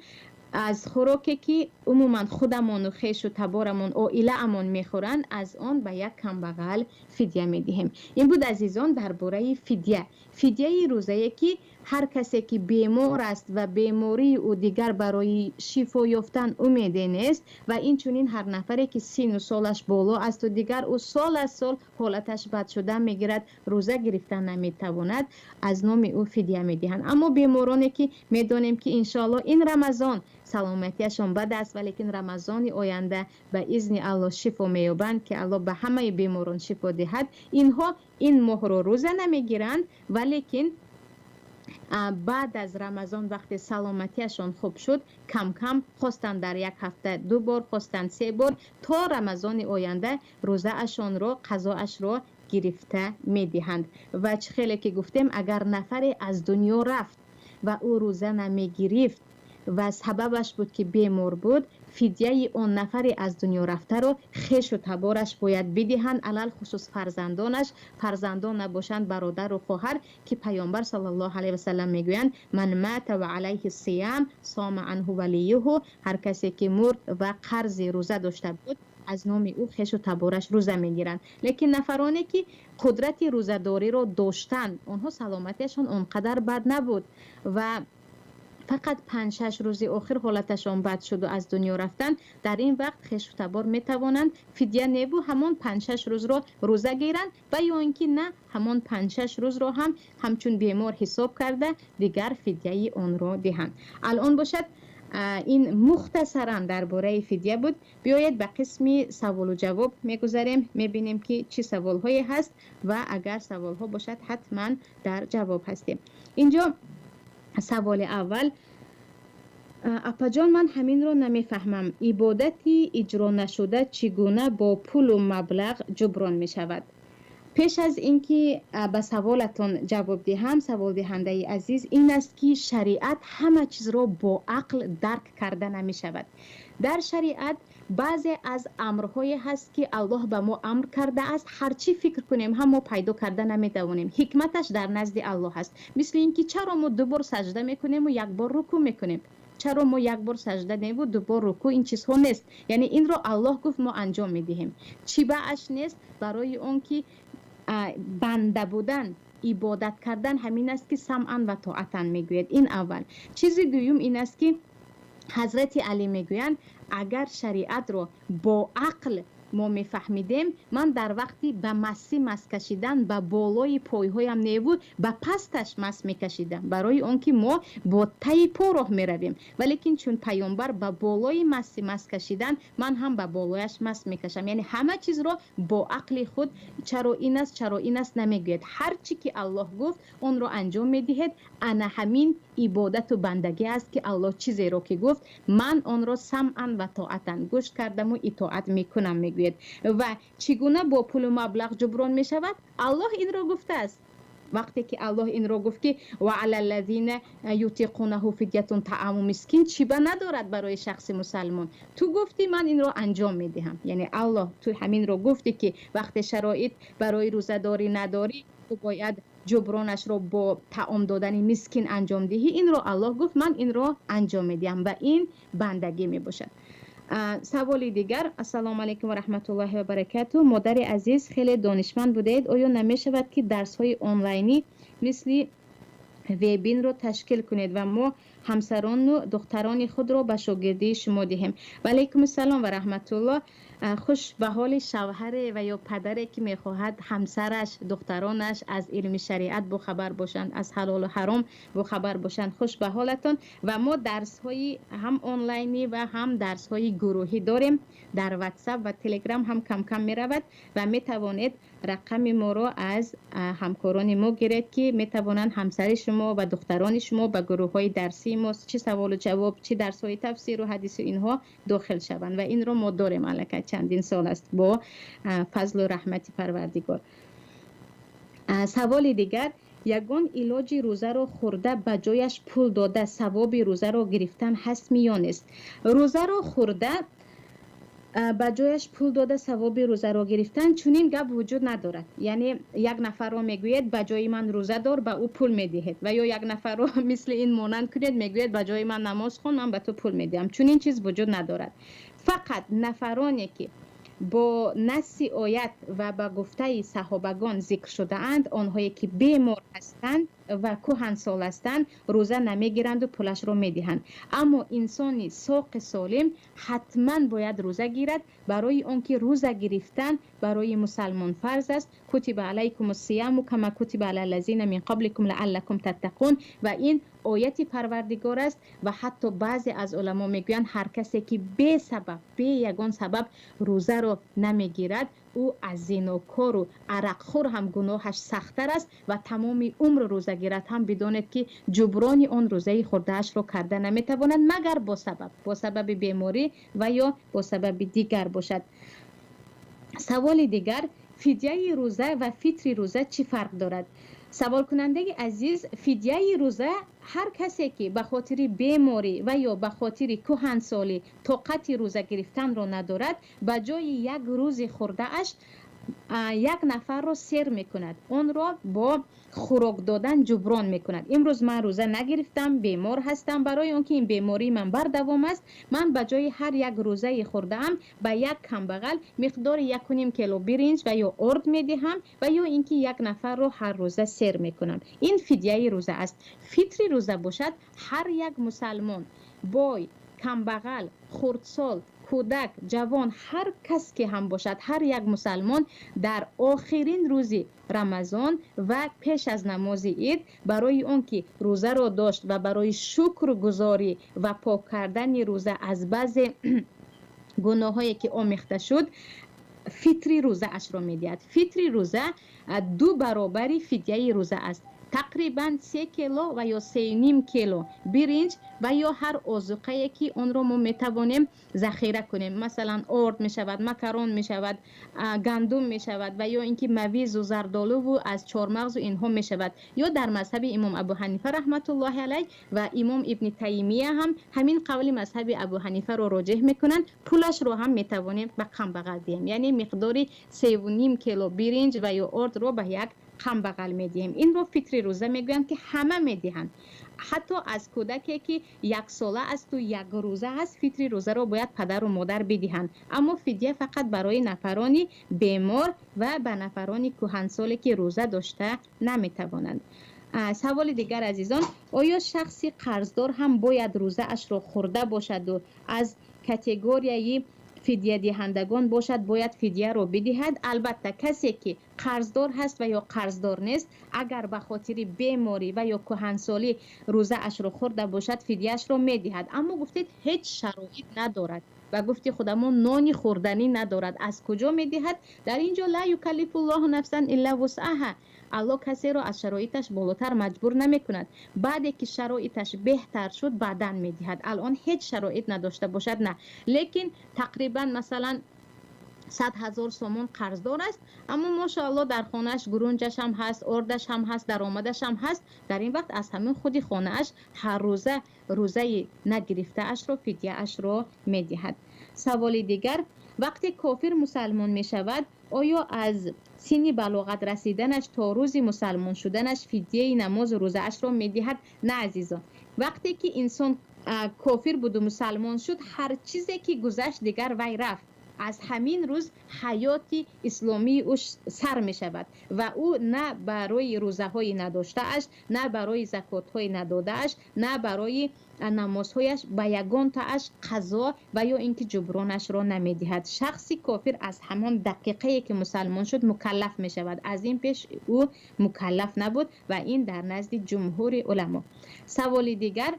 аз хӯроке, ки умуман худамону хешу таборамон, оилаамон мехӯранд, аз он ба як камбағал фидя медиҳем. Ин буд, азизон, дар бораи фидя, фидяи рӯзае, ки ҳар касе, ки бемор аст ва бемории ӯ дигар барои шифо ёфтан умеде нест, ва инчунин ҳар нафаре, ки сину солаш боло асту дигар ӯ сол аз сол ҳолаташ бад шуда мегирад, рӯза гирифтан наметавонад, аз номи ӯ фидя медиҳанд. Аммо бемороне, ки медонем, ки иншоалло ин Рамазон саломатиашон бад аст, валекин Рамазони оянда ба изни Аллоҳ шифо меёбанд, ки Аллоҳ ба ҳамаи беморон шифо диҳад, инҳо ин моҳро рӯза намегиранд, валекин баъд аз Рамазон, вақте саломатиашон хуб шуд, кам-кам, хостанд дар як ҳафта ду бор, хостанд се бор, то Рамазони оянда рӯзаашонро қазоашро гирифта медиҳанд. Ва чӣ хеле ки гуфтем, агар нафаре аз дунё рафт ва ӯ рӯза намегирифт ва сабабаш буд, ки бемор буд, фидияи он нафаре аз дунё рафтаро хешу табораш бояд бидиҳанд, алалхусус фарзандонаш, фарзандон набошанд, бародару хоҳар, ки Паёмбар саллаллоҳу алайҳи васалам мегӯянд: من مات وعليه صيام صام عنه وليه. Ҳар касе ки мурд ва қарзи рӯза дошта буд, аз номи ӯ хешу табораш рӯза мегиранд. Лекин нафароне, ки қудрати рӯзадориро доштанд, онҳо саломатиашон он қадар бад набуд ва фақат 5-6 рӯзи охир ҳолаташон бад шуду аз дунё рафтанд, дар ин вақт хешу табор метавонанд фидя небу ҳамон 5-6 рӯзро рӯза гиранд ва ё ин ки на, ҳамон 5-6 рӯзро ҳам ҳамчун бемор ҳисоб карда, дигар фидяи онро диҳанд. Алон бошад, ин мухтасаран дар бораи фидя буд. Биёед, ба қисми саволу ҷавоб мегузарем, мебинем, ки чӣ саволҳое ҳаст ва агар саволҳо бошад, ҳатман дар ҷавоб ҳастем. Инҷо саволи аввал. Апаҷон, ман ҳаминро намефаҳмам. Ибодати иҷро нашуда чӣ гуна бо пулу маблағ ҷуброн мешавад? Пеш аз ин ки ба саволатон ҷавоб диҳам, саволдиҳандаи азиз, ин аст ки шариат ҳама чизро бо ақл дарк карда намешавад. Дар шариат баъзе аз амрҳое ҳаст, ки Аллоҳ ба мо амр кардааст, ҳарчи фикр кунем ҳам мо пайдо карда наметавонем. Ҳикматаш дар назди Аллоҳ аст. Мисли ин ки чаро мо ду бор саҷда мекунему як бор рукӯъ мекунем? Чаро мо як бор саҷда неву ду бор рукӯъ? Ин чизҳо нест. Яъне инро Аллоҳ гуфт, мо анҷом медиҳем. Чӣ бааш нест? Барои он ки банда будан, ибодат кардан ҳамин аст, ки самъан ва тоатан мегӯяд. Ин аввал. Чизи дуюм ин аст, ки Ҳазрати Алӣ мегӯянд, агар шариатро бо ақл мо мефаҳмидем, ман дар вақти ба масӣ мас кашидан ба болои пойҳоям неву ба пасташ мас мекашидам, барои он ки мо бо таи по роҳ меравем. Валекин чун паёмбар ба болои маси мас кашидан, ман ҳам ба болояш мас мекашам. Яъне ҳама чизро бо ақли худ чаро ин аст, чаро ин аст намегӯяд. Ҳар чӣ ки Аллоҳ гуфт, онро анҷом медиҳед. Ана ҳамин ибодату бандагӣ аст, ки Аллоҳ чизеро ки гуфт, ман онро самъан ва тоатан гӯш кардаму итоат мекунам, мегӯяд. Ва чӣ гуна бо пулу маблағ ҷуброн мешавад? Аллоҳ инро гуфтааст. Вақте ки Аллоҳ инро гуфт, ки ва ала ллазина ютиқунаҳу фидятун тааму мискин, чӣ ба надорад барои шахси мусалмон? Ту гуфтӣ, ман инро анҷом медиҳам. Яъне Аллоҳ, ту ҳаминро гуфтӣ, ки вақте шароит барои рӯзадорӣ надорӣ, ту бояд ҷубронашро бо таом додани мискин анҷом диҳӣ. Инро Аллоҳ гуфт, ман инро анҷом медиҳам ва ин бандагӣ мебошад. Саволи дигар. Ассалому алайкум ва раҳматуллоҳи ва баракату. Модари азиз, хеле донишманд будед. Оё намешавад, ки дарсҳои онлайнӣ мисли вебинро ташкил кунед ва мо ҳамсарону духтарони худро ба шогирдии шумо диҳем? Ва алайкум ассалом ва раҳматуллоҳ. Хуш ба ҳоли шавҳаре ва ё падаре, ки мехоҳад ҳамсараш, духтаронаш аз илми шариат бохабар бошанд, аз ҳалолу ҳаром бохабар бошанд. Хуш ба ҳолатон. Ва мо дарсҳои ҳам онлайнӣ ва ҳам дарсҳои гурӯҳӣ дорем дар Ватсап ва Телеграм ҳам кам-кам меравад ва метавонед рақами моро аз ҳамкорони мо гиред, ки метавонанд ҳамсари шумо ва духтарони шумо ба гурӯҳҳои дарсии мо, чӣ саволу ҷавоб, чӣ дарсҳои тафсиру ҳадису инҳо дохил шаванд. Ва инро мо дорем аллакай чандин сол аст бо фазлу раҳмати Парвардигор. Саволи дигар. Ягон илоҷи рӯзаро хӯрда, ба ҷояш пул дода, савоби рӯзаро гирифтан ҳастми ё нест? Рӯзаро хӯрда, ба ҷояш пул дода, савоби рӯзаро гирифтан, чунин гап вуҷуд надорад. Яъне як нафарро мегӯед, ба ҷои ман рӯза дор, ба ӯ пул медиҳед, ва ё як нафарро мисли ин монанд кунед, мегӯед, ба ҷои ман намоз хон, ман ба ту пул медиҳам. Чунин чиз вуҷуд надорад. Фақат нафароне, ки бо насси оят ва ба гуфтаи саҳобагон зикр шудаанд, онҳое ки бемор ҳастанд ва кӯҳансол ҳастанд, рӯза намегиранду пулашро медиҳанд. Аммо инсони соқи солим ҳатман бояд рӯза гирад, барои он ки рӯза гирифтан барои мусалмон фарз аст. Кутиба алайкум сияму кама кутиба ала лазина мин қабликум лааллакум таттақун. Ва ин ояти Парвардигор аст. Ва ҳатто баъзе аз уламо мегӯянд, ҳар касе ки бесабаб, бе ягон сабаб рӯзаро намегирад, ӯ аз зинокору арақхӯр ҳам гуноҳаш сахттар аст. Ва тамоми умр рӯза гирад ҳам, бидонед, ки ҷуброни он рӯзаи хӯрдаашро карда наметавонад, магар бо сабаб, бо сабаби беморӣ ва ё бо сабаби дигар бошад. Саволи дигар. Фидяи рӯза ва фитри рӯза чӣ фарқ дорад? Саволкунандаи азиз, фидяи рӯза ҳар касе ки ба хотири беморӣ ва ё ба хотири кӯҳансолӣ тоқати рӯза гирифтанро надорад, ба ҷои як рӯзи хӯрдааш як нафарро сер мекунад, онро бо хӯрок додан ҷуброн мекунад. Имрӯз ман рӯза нагирифтам, бемор ҳастам, барои он ки ин бемории ман бардавом аст, ман ба ҷои ҳар як рӯзаи хӯрдаам ба як камбағал миқдори 1,5 кило биринҷ ва ё орд медиҳам ва ё ин ки як нафарро ҳар рӯза сер мекунам. Ин фидяи рӯза аст. Фитри рӯза бошад, ҳар як мусалмон, бой, камбағал, хурдсол, кӯдак, ҷавон, ҳар кас ки ҳам бошад, ҳар як мусалмон дар охирин рӯзи Рамазон ва пеш аз намози ид, барои он ки рӯзаро дошт ва барои шукргузорӣ ва пок кардани рӯза аз баъзе гуноҳое ки омехта шуд, фитри рӯзаашро медиҳад. Фитри рӯза ду баробари фидяи рӯза аст. Тақрибан 3 кило ва ё 3.5 кило биринҷ ва ё ҳар озуқае ки онро мо метавонем захира кунем. Масалан, орд мешавад, макарон мешавад, гандум мешавад ва ё инки мавизу зардолуву аз чормағзу инҳо мешавад. Ё дар мазҳаби имом Абу Ҳанифа раҳматуллоҳи алайҳ ва имом Ибни Таймия ҳам ҳамин қавли мазҳаби Абу Ҳанифаро роҷеҳ мекунанд, пулашро ҳам метавонем ба камбағал диҳем. Яъне миқдори 3.5 кило биринҷ ва ё ордро ба як камбағал медиҳем. Инро фитри рӯза мегӯянд, ки ҳама медиҳанд. Ҳатто аз кӯдаке ки 1 сола асту 1 рӯза аст, фитри рӯзаро бояд падару модар бидиҳанд. Аммо фидия фақат барои нафарони бемор ва ба нафарони кӯҳансоле ки рӯза дошта наметавонанд. Саволи дигар, азизон, оё шахси қарздор ҳам бояд рӯзаашро хӯрда бошаду аз категорияи фидиядиҳандагон бошад, бояд фидияро бидиҳад? Албатта, касе ки қарздор ҳаст ва ё қарздор нест, агар ба хотири беморӣ ва ё кӯҳансолӣ рӯзаашро хӯрда бошад, фидияашро медиҳад. Аммо гуфтед ҳеҷ шароит надорад ва гуфти худамон нони хӯрданӣ надорад, аз куҷо медиҳад? Дар ин ҷо ла юкаллифуллоҳу нафсан илла вусъаҳа, Аллоҳ касеро аз шароиташ болотар маҷбур намекунад. Баъде ки шароиташ беҳтар шуд, баъдан медиҳад. Алон ҳеҷ шароит надошта бошад, на. Лекин тақрибан масалан 100 000 сомон қарздор аст, аммо мошааллоҳ дар хонааш гурунҷаш ҳам ҳаст, ордаш ҳам ҳаст, даромадаш ҳам ҳаст. Дар ин вақт аз ҳамин худи хонааш ҳар рӯза рӯзаи нагирифтаашро, фидияашро медиҳад. Саволи дигар, вақте кофир мусалмон мешавад, оё аз синни балоғат расиданаш то рӯзи мусалмон шуданаш фидияи намозу рӯзаашро медиҳад? На, азизон, вақте ки инсон кофир буду мусалмон шуд, ҳар чизе ки гузашт дигар вай рафт. Аз ҳамин рӯз ҳаёти исломии ӯ сар мешавад ва ӯ на барои рӯзаҳои надоштааш, на барои закотҳои надодааш, на барои намозҳояш ба ягонтааш қазо ва ё ин ки ҷубронашро намедиҳад. Шахси кофир аз ҳамон дақиқае ки мусалмон шуд мукаллаф мешавад. Аз ин пеш ӯ мукаллаф набуд ва ин дар назди ҷумҳури уламо. Саволи дигар,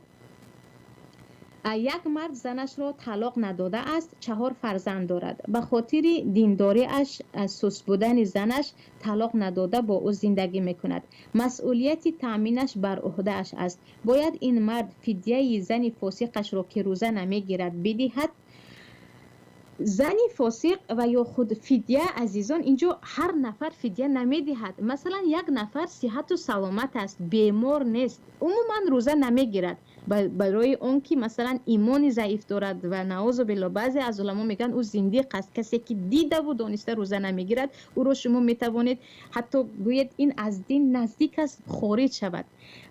як мард занашро талоқ надодааст, 4 фарзанд дорад. Ба хотири диндориаш, сус будани занаш талоқ надода бо ӯ зиндагӣ мекунад. Масъулияти таъминаш бар уҳдааш аст. Бояд ин мард фидияи зани фосиқашро, ки рӯза намегирад, бидиҳад? Зани фосиқ ва ё худ фидия, азизон, инҷо ҳар нафар фидия намедиҳад. Масалан, як нафар сиҳату саломат аст, бемор нест, умуман рӯза намегирад барои он ки масалан имони заиф дорад ва наузу биллоҳ, баъзе аз уламо мегӯянд ӯ зиндиқ аст. Касе ки дидаву дониста рӯза намегирад, ӯро шумо метавонед ҳатто гӯед ин аз дин наздик аст, хориҷ шавад.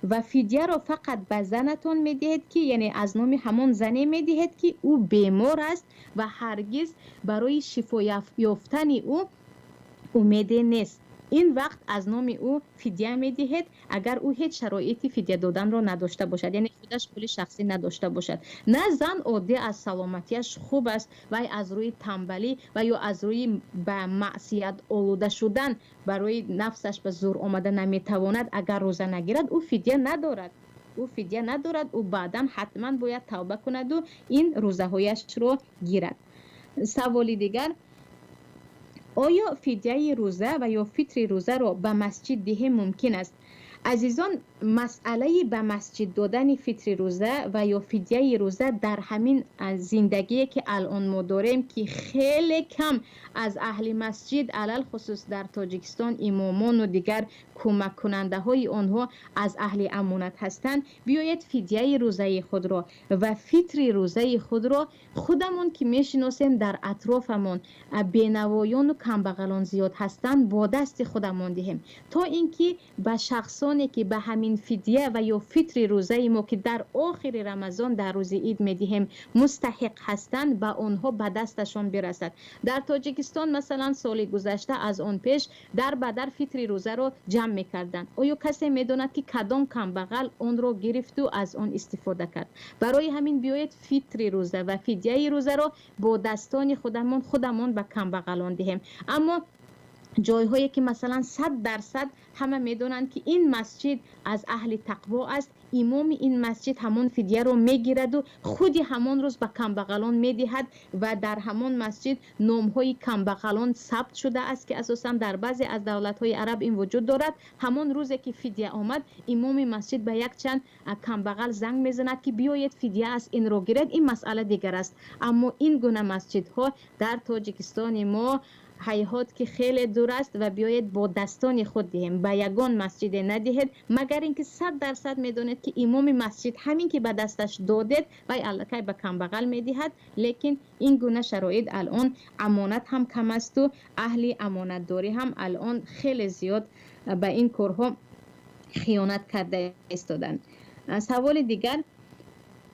Ва фидияро фақат ба занатон медиҳед, ки яъне аз номи ҳамон зане медиҳед, ки ӯ бемор аст ва ҳаргиз барои шифо ёфтани ӯ умеде нест. Ин вақт аз номи ӯ фидия медиҳед, агар ӯ ҳеҷ шароити фидия доданро надошта бошад, яъне худаш пули шахсӣ надошта бошад. На зан оддӣ аз саломатиаш хуб аст, вай аз рӯи тамбалӣ ва ё аз рӯи ба маъсият олуда шудан барои нафсаш ба зур омада наметавонад, агар рӯза нагирад, ӯ фидия надорад. Ӯ фидия надорад, ӯ баъдан ҳатман бояд тавба кунаду ин рӯзаҳояшро гирад. Саволи дигар, оё фидияи рӯза ва ё фитри рӯзаро ба масҷид диҳем мумкин аст? Азизон, масъалаи ба масҷид додани фитри рӯза ва ё фидияи рӯза дар ҳамин зиндагие ки алон мо дорем, ки хеле кам аз аҳли масҷид, алалхусус дар Тоҷикистон имомону дигар кӯмаккунандаҳои онҳо аз аҳли амонат ҳастанд, биёед фидияи рӯзаи худро ва фитри рӯзаи худро худамон ки мешиносем, дар атрофамон бенавоёну камбағалон зиёд ҳастанд, бо дасти худамон диҳем, то ин ки ба шахсоне ки ба ҳамин фидия ва ё фитри рӯзаи мо, ки дар охири Рамазон дар рӯзи ид медиҳем, мустаҳиқ ҳастанд, ба онҳо ба дасташон бирасад. Дар Тоҷикистон масалан соли гузашта аз он пеш дар ба дар фитри рӯзаро ҷамъ мекарданд. Оё касе медонад, ки кадом камбағал онро гирифту аз он истифода кард? Барои ҳамин биёед фитри рӯза ва фидияи рӯзаро бо дастони худамон худамон ба камбағалон диҳем. Аммо ҷойҳое ки масалан 100% ҳама медонанд, ки ин масҷид аз аҳли тақво аст, Имоми ин масҷид ҳамон фидияро мегираду худи ҳамон рӯз ба камбағалон медиҳад ва дар ҳамон масҷид номҳои камбағалон сабт шудааст, ки асосан дар баъзе аз давлатҳои араб ин вуҷуд дорад. Ҳамон рӯзе ки фидия омад, имоми масҷид ба якчанд камбағал занг мезанад, ки биёед, фидия аст, инро гиред. Ин масъала дигар аст, аммо ин гуна масҷидҳо дар Тоҷикистони мо ҳайҳот ки хеле дур аст. Ва биёед, бо дастони худ диҳем. Ба ягон масҷиде надиҳед, магар ин ки 100% медонед, ки имоми масҷид ҳамин ки ба дасташ додед, вай аллакай ба камбағал медиҳад. Лекин ин гуна шароит алон амонат ҳам кам асту аҳли амонатдорӣ ҳам алон хеле зиёд ба ин корҳо хиёнат карда истоданд. Саволи дигар: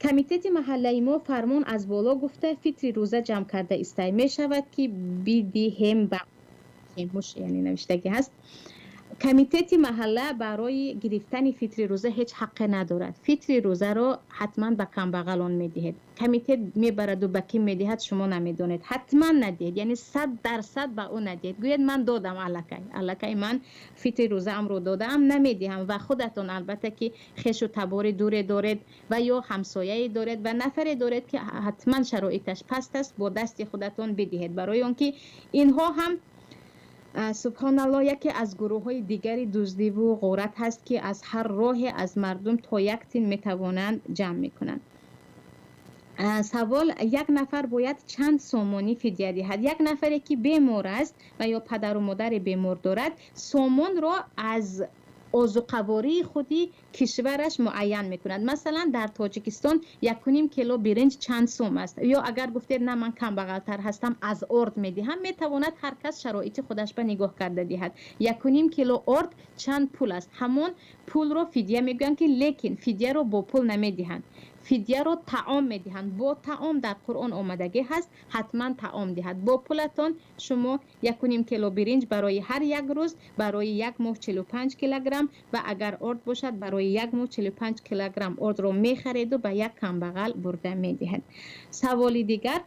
комитети маҳаллаи мо фармон аз боло гуфта, фитри рӯза ҷамъ карда истай, мешавад ки бидиҳем ба муш? Яъне навиштагӣ ҳаст: комитети маҳалла барои гирифтани фитри рӯза ҳеҷ ҳаққе надорад. Фитри рӯзаро ҳатман ба камбағалон медиҳед. Комитет мебараду ба кӣ медиҳад, шумо намедонед. Ҳатман надиҳед, яъне 100% ба ӯ надиҳед. Гӯяд: «Ман додам аллакай, ман фитри рӯзаамро додаам, намедиҳам». Ва худатон албатта ки хешу табори дуре доред ва ё ҳамсояе доред ва нафаре доред, ки ҳатман шароиташ паст аст, бо дасти худатон бидиҳед. Барои он ки инҳо ҳам, субҳоналлоҳ, яке аз гурӯҳҳои дигари дуздиву ғорат ҳаст, ки аз ҳар роҳе аз мардум то як тин метавонанд ҷамъ мекунанд. Савол: як нафар бояд чанд сомонӣ фидя диҳад? Як нафаре ки бемор аст ва ё падару модари бемор дорад, сомонро аз озуқавории худи кишвараш муайян мекунад. Масалан, дар Тоҷикистон 1,5 кило биринҷ чанд сом аст? Ё агар гуфтед: «На, ман камбағалтар ҳастам, аз орд медиҳам», метавонад ҳар кас шароити худаш ба нигоҳ карда диҳад. 1,5 кило орд чанд пул аст, ҳамон пулро фидя мегӯянд, ки лекин фидяро бо пул намедиҳанд, фидяро таом медиҳанд. Бо таом, дар Қуръон омадагӣ ҳаст, ҳатман таом диҳад. Бо пулатон шумо 1,5 кило биринҷ барои ҳар як рӯз, барои як моҳ 45 килограмм ва агар орд бошад, барои як моҳ 45 килограмм ордро мехареду ба як камбағал бурда медиҳад. Саволи дигар: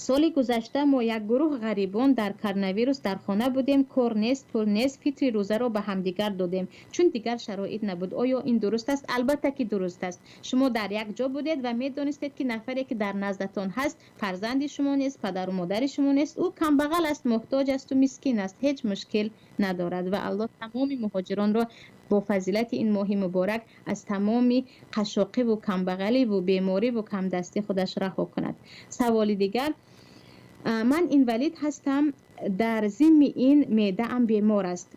соли гузашта мо як гурӯҳ ғарибон дар коронавирус дар хона будем, кор нест, пул нест, фитри рӯзаро ба ҳамдигар додем, чун дигар шароит набуд. Оё ин дуруст аст? Албатта ки дуруст аст. Шумо дар як ҷо будед ва медонистед, ки нафаре ки дар наздатон ҳаст, фарзанди шумо нест, падару модари шумо нест, ӯ камбағал аст, муҳтоҷ асту мискин аст. Ҳеҷ мушкил надорад. Ва Аллоҳ тамоми муҳоҷиронро бо фазилати ин моҳи муборак аз тамоми қашоқиву камбағаливу бемориву камдастӣ худаш раҳо кунад. Саволи дигар: ман инвалид ҳастам, дар зимми ин меъдаам бемор аст,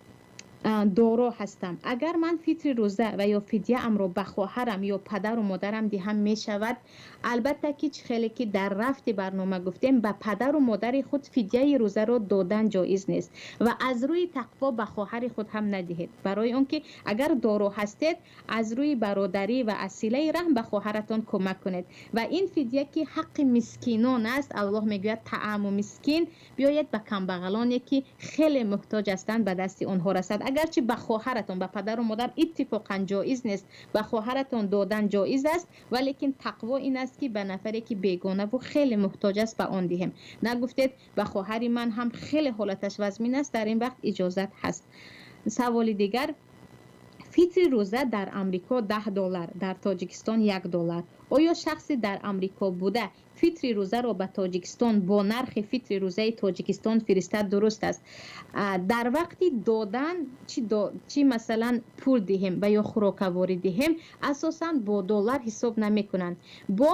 доро ҳастам. Агар ман фитри рӯза ва ё фидяамро ба хоҳарам ё падару модарам диҳам, мешавад? Албатта ки, чӣ хеле ки дар рафти барнома гуфтем, ба падару модари худ фидяи рӯзаро додан ҷоиз нест ва аз рӯи тақво ба хоҳари худ ҳам надиҳед. Барои он ки агар доро ҳастед, аз рӯи бародарӣ ва аз силаи раҳм ба хоҳаратон кӯмак кунед. Ва ин фидя ки ҳаққи мискинон аст, Аллоҳ мегӯяд: «Таъаму мискин», биёед, ба камбағалоне ки хеле муҳтоҷ ҳастанд, ба дасти онҳо расад. Агарчи ба хоҳаратон, ба падару модар иттифоқан ҷоиз нест, ба хоҳаратон додан ҷоиз аст, валекин тақво ин аст, ки ба нафаре ки бегонаву хеле муҳтоҷ аст, ба он диҳем. Нагуфтед: «Ба хоҳари ман ҳам хеле ҳолаташ вазмин аст», дар ин вақт иҷозат ҳаст. Саволи дигар: фитри рӯза дар Амрико 10 доллар, дар Тоҷикистон 1 доллар. Оё шахсе дар Амрико буда фитри рӯзаро ба Тоҷикистон бо нархи фитри рӯзаи Тоҷикистон фиристад, дуруст аст? Дар вақти додан, чӣ масалан пул диҳем ва ё хӯрокаворӣ диҳем, асосан бо доллар ҳисоб намекунанд, бо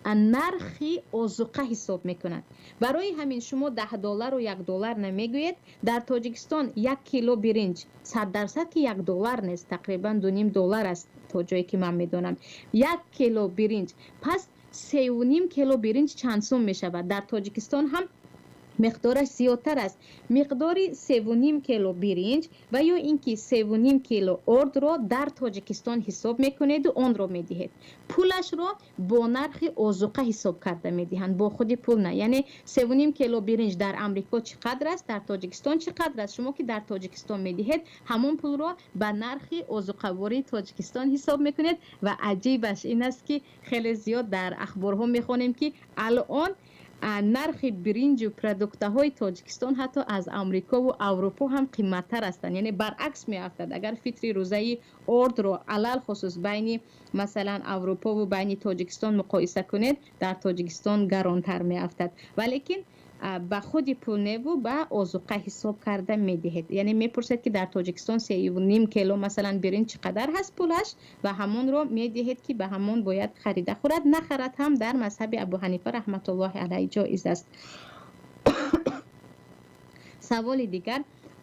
нархи озуқа ҳисоб мекунанд. Барои ҳамин шумо 10 доллару 1 доллар намегӯед. Дар Тоҷикистон 1 кило биринҷ 100% ки 1 доллар нест, тақрибан 2,5 доллар аст, то ҷое ки ман медонам, 1 кило биринҷ. Пас 3,5 кило биринҷ чанд сум мешавад? Дар Тоҷикистон ҳам миқдораш зиёдтар аст. Миқдори 3,5 кило биринҷ ва ё ин ки 3,5 кило ордро дар Тоҷикистон ҳисоб мекунеду онро медиҳед. Пулашро бо нархи озуқа ҳисоб карда медиҳанд, бо худи пул на. Яъне 3,5 кило биринҷ дар Амрико чӣ қадр аст, дар Тоҷикистон чӣ қадр аст, шумо ки дар Тоҷикистон медиҳед, ҳамон пулро ба нархи озуқавории Тоҷикистон ҳисоб мекунед. Ва аҷибаш ин аст, ки хеле зиёд дар ахборҳо мехонем, ки алон Нархи биринҷу продуктаҳои Тоҷикистон ҳатто аз Амрикову Аврупо ҳам қиматтар ҳастанд, яъне баръакс меафтад. Агар фитри рӯзаи ордро алалхусус байни, масалан, Аврупову байни Тоҷикистон муқоиса кунед, дар Тоҷикистон гаронтар меафтад. Валекин ба худи пул неву ба озуқа ҳисоб карда медиҳед, яъне мепурсед, ки дар Тоҷикистон 3,5 кило, масалан, биринҷ чӣ қадар ҳаст пулаш, ва ҳамонро медиҳед, ки ба ҳамон бояд харида хӯрад. Нахарад ҳам, дар мазҳаби Абу Ҳанифа раҳматуллоҳи алайҳ ҷоиз аст. Саволи дигар: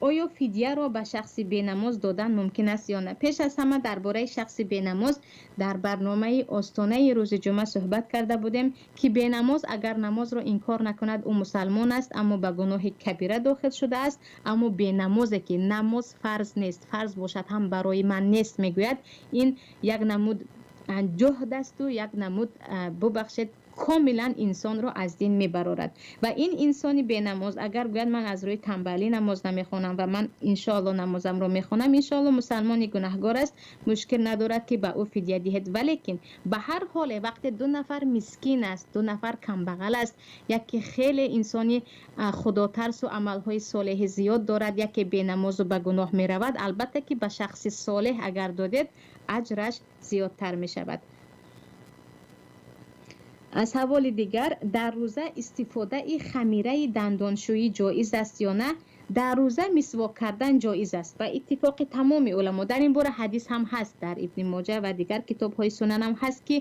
оё фидияро ба шахси бенамоз додан мумкин аст ё на? Пеш аз ҳама, дар бораи шахси бенамоз дар барномаи остонаи рӯзи ҷумъа суҳбат карда будем, ки бенамоз агар намозро инкор накунад, ӯ мусалмон аст, аммо ба гуноҳи кабира дохил шудааст. Аммо бенамозе, ки намоз фарз нест, фарз бошад ҳам барои ман нест, мегӯяд, ин як намуд ҷуҳд асту як намуд, бубахшед, комилан инсонро аз дин мебарорад. Ва ин инсони бенамоз агар гӯяд, ман аз рӯи тамбалӣ намоз намехонам ва ман иншоалло намозамро мехонам, иншоалло, мусалмони гунаҳгор аст, мушкил надорад, ки ба ӯ фидя диҳед. Валекин ба ҳар ҳоле, вақте ду нафар мискин аст, ду нафар камбағал аст, яке хеле инсони худотарсу амалҳои солеҳи зиёд дорад, яке бенамозу ба гуноҳ меравад, албатта ки ба шахси солеҳ агар додед, аҷраш зиёдтар мешавад. Саволи дигар: дар рӯза истифодаи хамираи дандоншӯӣ ҷоиз аст ё на? Дар рӯза мисвок кардан ҷоиз аст ба иттифоқи тамоми уламо. Дар ин бора ҳадис ҳам ҳаст, дар Ибни Моҷа ва дигар китобҳои сунан ҳам ҳаст, ки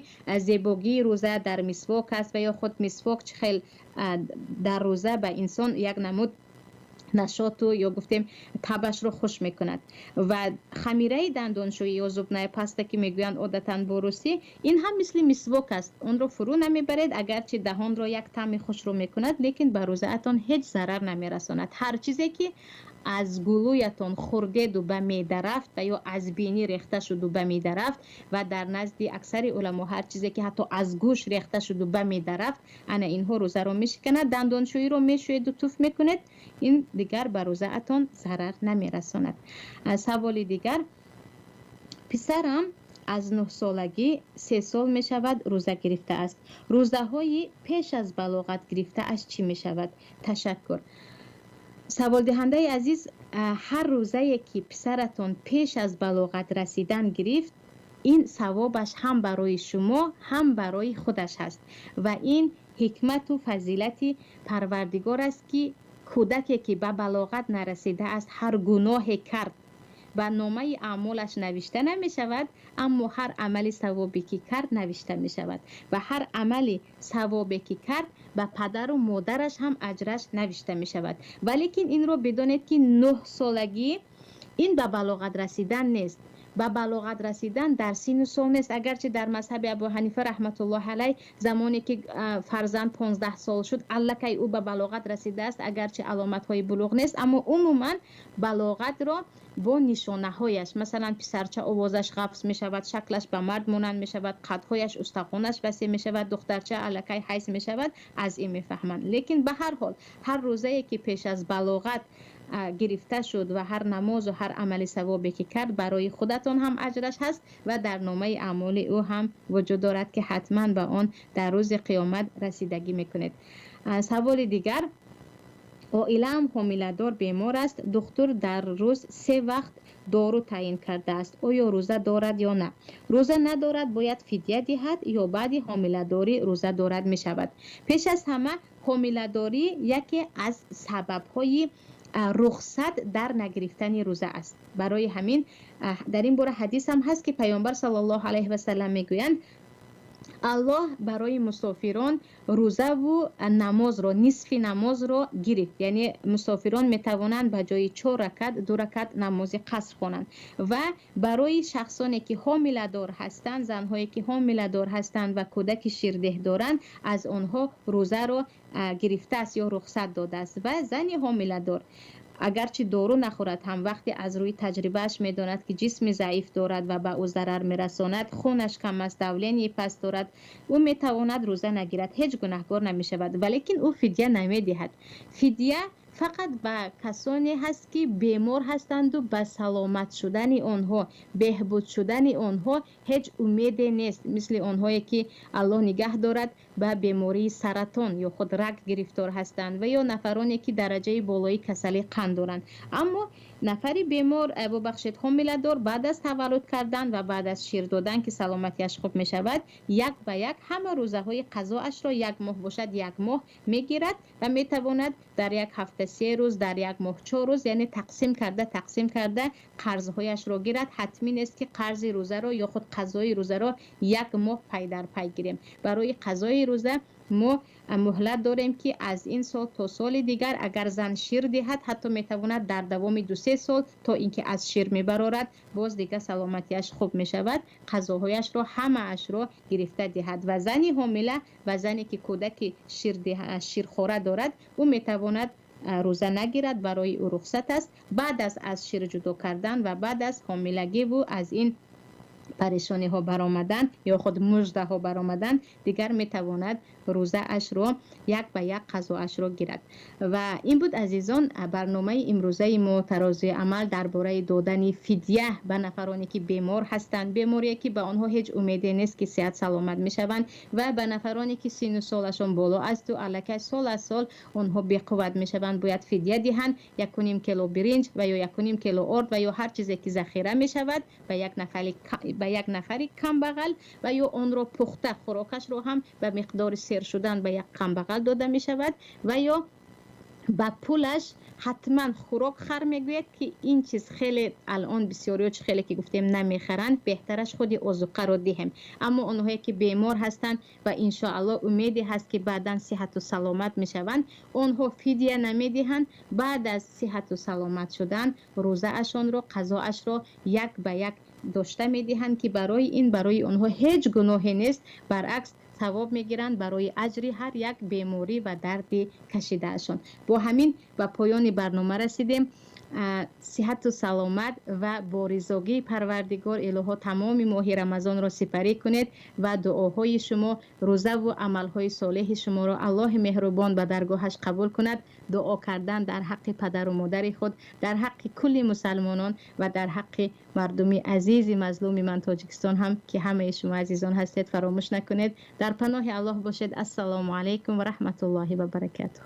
зебогии рӯза дар мисвок аст ва ё худ мисвок чӣ хел дар рӯза ба инсон як намуд нашоту ё гуфтем табашро хуш мекунад. Ва хамираи дандоншӯӣ ё зубная паста, ки мегӯянд одатан бо русӣ, ин ҳам мисли мисвок аст. Онро фурӯ намебаред, агарчи даҳонро як таъми хушро мекунад, лекин ба рӯзаатон ҳеҷ зарар намерасонад. Ҳар чизе, ки аз гулӯятон хурдеду ба меъда рафт ва ё аз бинӣ рехта шуду ба меъда рафт, ва дар назди аксари уламо ҳар чизе, ки ҳатто аз гӯш рехта шуду ба меъда рафт, ана инҳо рӯзаро мешиканад. Дандоншӯиро мешӯеду туф мекунед, ин дигар ба рӯзаатон зарар намерасонад. Саволи дигар: писарам аз 9-солагӣ, 3 сол мешавад, рӯза гирифтааст. Рӯзаҳои пеш аз балоғат гирифтааш чӣ мешавад? Ташаккур. Саволдиҳандаи азиз, ҳар рӯзае, ки писаратон пеш аз балоғат расидан гирифт, ин савобаш ҳам барои шумо, ҳам барои худаш ҳаст. Ва ин ҳикмату фазилати Парвардигор аст, ки кӯдаке, ки ба балоғат нарасидааст, ҳар гуноҳе кард, ба номаи аъмолаш навишта намешавад, аммо ҳар амали савобе, ки кард, навишта мешавад ва ҳар амали савобе, ки кард, ба падару модараш ҳам аҷраш навишта мешавад. Валекин инро бидонед, ки 9-солагӣ ин ба балоғат расидан нест. Ба балоғат расидан дар сину сол нест. Агарчи дар мазҳаби Абу Ҳанифа раҳматуллоҳ алайҳ, замоне ки фарзанд 15 сол шуд, аллакай ӯ ба балоғат расидааст, агарчи аломатҳои булуғ нест. Аммо умуман балоғатро бо нишонаҳояш, масалан, писарча овозаш ғафз мешавад, шаклаш ба мард монанд мешавад, қадҳояш, устахонаш васеъ мешавад, духтарча аллакай ҳайз мешавад, аз ин мефаҳманд. Лекин ба ҳар ҳол, ҳар рӯзае, ки пеш аз балоғат гирифта шуд ва ҳар намозу ҳар амали савобе, ки кард, барои худатон ҳам аҷраш ҳаст ва дар номаи аъмоли ӯ ҳам вуҷуд дорад, ки ҳатман ба он дар рӯзи қиёмат расидагӣ мекунед. Саволи дигар: оилаам ҳомиладор бемор аст. Духтур дар рӯз се вақт дору таъин кардааст. Оё рӯза дорад ё на? Рӯза надорад, бояд фидя диҳад ё баъди ҳомиладорӣ рӯза дорад мешавад? Пеш аз ҳама, ҳомиладорӣ яке аз сабабҳои рухсат дар нагирифтани рӯза аст. Барои ҳамин дар ин бора ҳадис ҳам ҳаст, ки Паёмбар саллаллоҳу алайҳи васалам мегӯянд: Аллоҳ барои мусофирон рӯзаву намозро, нисфи намозро гирифт, яъне мусофирон метавонанд ба ҷои чор ракат ду ракат намози қаср хонанд. Ва барои шахсоне, ки ҳомиладор ҳастанд, занҳое, ки ҳомиладор ҳастанд ва кӯдаки ширдеҳ доранд, аз онҳо рӯзаро гирифтааст ё рухсат додааст. Ва зани ҳомиладор агарчи дору нахӯрад ҳам, вақте аз рӯи таҷрибааш медонад, ки ҷисми заиф дорад ва ба ӯ зарар мерасонад, хунаш кам аст, давление паст дорад, ӯ метавонад рӯза нагирад, ҳеҷ гунаҳкор намешавад. Валекин ӯ фидя намедиҳад. Фидя Фақат ба касоне ҳаст, ки бемор ҳастанду ба саломат шудани онҳо, беҳбуд шудани онҳо ҳеҷ умеде нест, мисли онҳое ки, Аллоҳ нигаҳ дорад, ба бемории саратон ё худ рак гирифтор ҳастанд ва ё нафароне ки дараҷаи болои касалии қанд доранд. Аммо нафари бемор, бубахшед, ҳомиладор баъд аз таваллуд кардан ва баъд аз шир додан, ки саломатиаш хуб мешавад, як ба як ҳама рӯзаҳои қазоашро, як моҳ бошад, як моҳ мегирад ва метавонад дар як ҳафта 3 рӯз, дар як моҳ 4 рӯз, яъне тақсим карда, тақсим карда қарзҳояшро гирад. Ҳатмӣ нест, ки қарзи рӯзаро ё худ қазои рӯзаро як моҳ пай дар пай гирем. Барои қазои рӯза мо муҳлат дорем, ки аз ин сол то соли дигар. Агар зан шир диҳад, ҳатто метавонад дар давоми 2-3 сол, то ин ки аз шир мебарорад, боз дига саломатиаш хуб мешавад, қазоҳояшро ҳамаашро гирифта диҳад. Ва зани ҳомила ва зане ки кӯдаки ширхора дорад, ӯ метавонад рӯза нагирад, барои ӯ рухсат аст. Баъд аз шир ҷудо кардан ва баъд аз ҳомилагиву аз ин парешониҳо баромадан ё худ муждаҳо баромадан, дигар метавонад рӯзаашро як ба як қазоашро гирад. Ва ин буд, азизон, барномаи имрӯзаи мо, Тарозуи амал, дар бораи додани фидя ба нафароне ки бемор ҳастанд, беморие ки ба онҳо ҳеҷ умеде нест, ки сиҳат саломат мешаванд, ва ба нафароне ки сину солашон боло асту аллакай сол аз сол онҳо беқувват мешаванд, бояд фидя диҳанд: 1,5 кило биринҷ ва ё 1,5 кило орд ва ё ҳар чизе ки захира мешавад ба як нафари камбағал, ва ё онро пухта хӯрокашро ҳам ба миқдори сер шудан ба як камбағал дода мешавад, ва ё ба пулаш ҳатман хӯрок хар мегӯяд, ки ин чиз хеле алон бисёриё, чи хеле ки гуфтем, намехаранд, беҳтараш худи озуқаро диҳем. Аммо онҳое ки бемор ҳастанд ва иншоаллоҳ умеде ҳаст, ки баъдан сиҳату саломат мешаванд, онҳо фидия намедиҳанд. Баъд аз сиҳату саломат шудан рӯзаашонро, қазоашро як ба як дошта медиҳанд, ки барои ин барои онҳо ҳеҷ гуноҳе нест, баръакс, савоб мегиранд барои аҷри ҳар як беморӣ ва дарди кашидаашон. Бо ҳамин ба поёни барнома расидем. Сиҳату саломат ва бо ризогии Парвардигор илоҳо тамоми моҳи Рамазонро сипарӣ кунед ва дуоҳои шумо, рӯзаву амалҳои солеҳи шуморо Аллоҳи меҳрубон ба даргоҳаш қабул кунад. Дуо кардан дар ҳаққи падару модари худ, дар ҳаққи кулли мусалмонон ва дар ҳаққи мардуми азизи мазлуми ман, Тоҷикистон ҳам, ки ҳамаи шумо азизон ҳастед, фаромӯш накунед. Дар паноҳи Аллоҳ бошед. Ассалому алайкум ва раҳматуллоҳи ва баракатуҳ.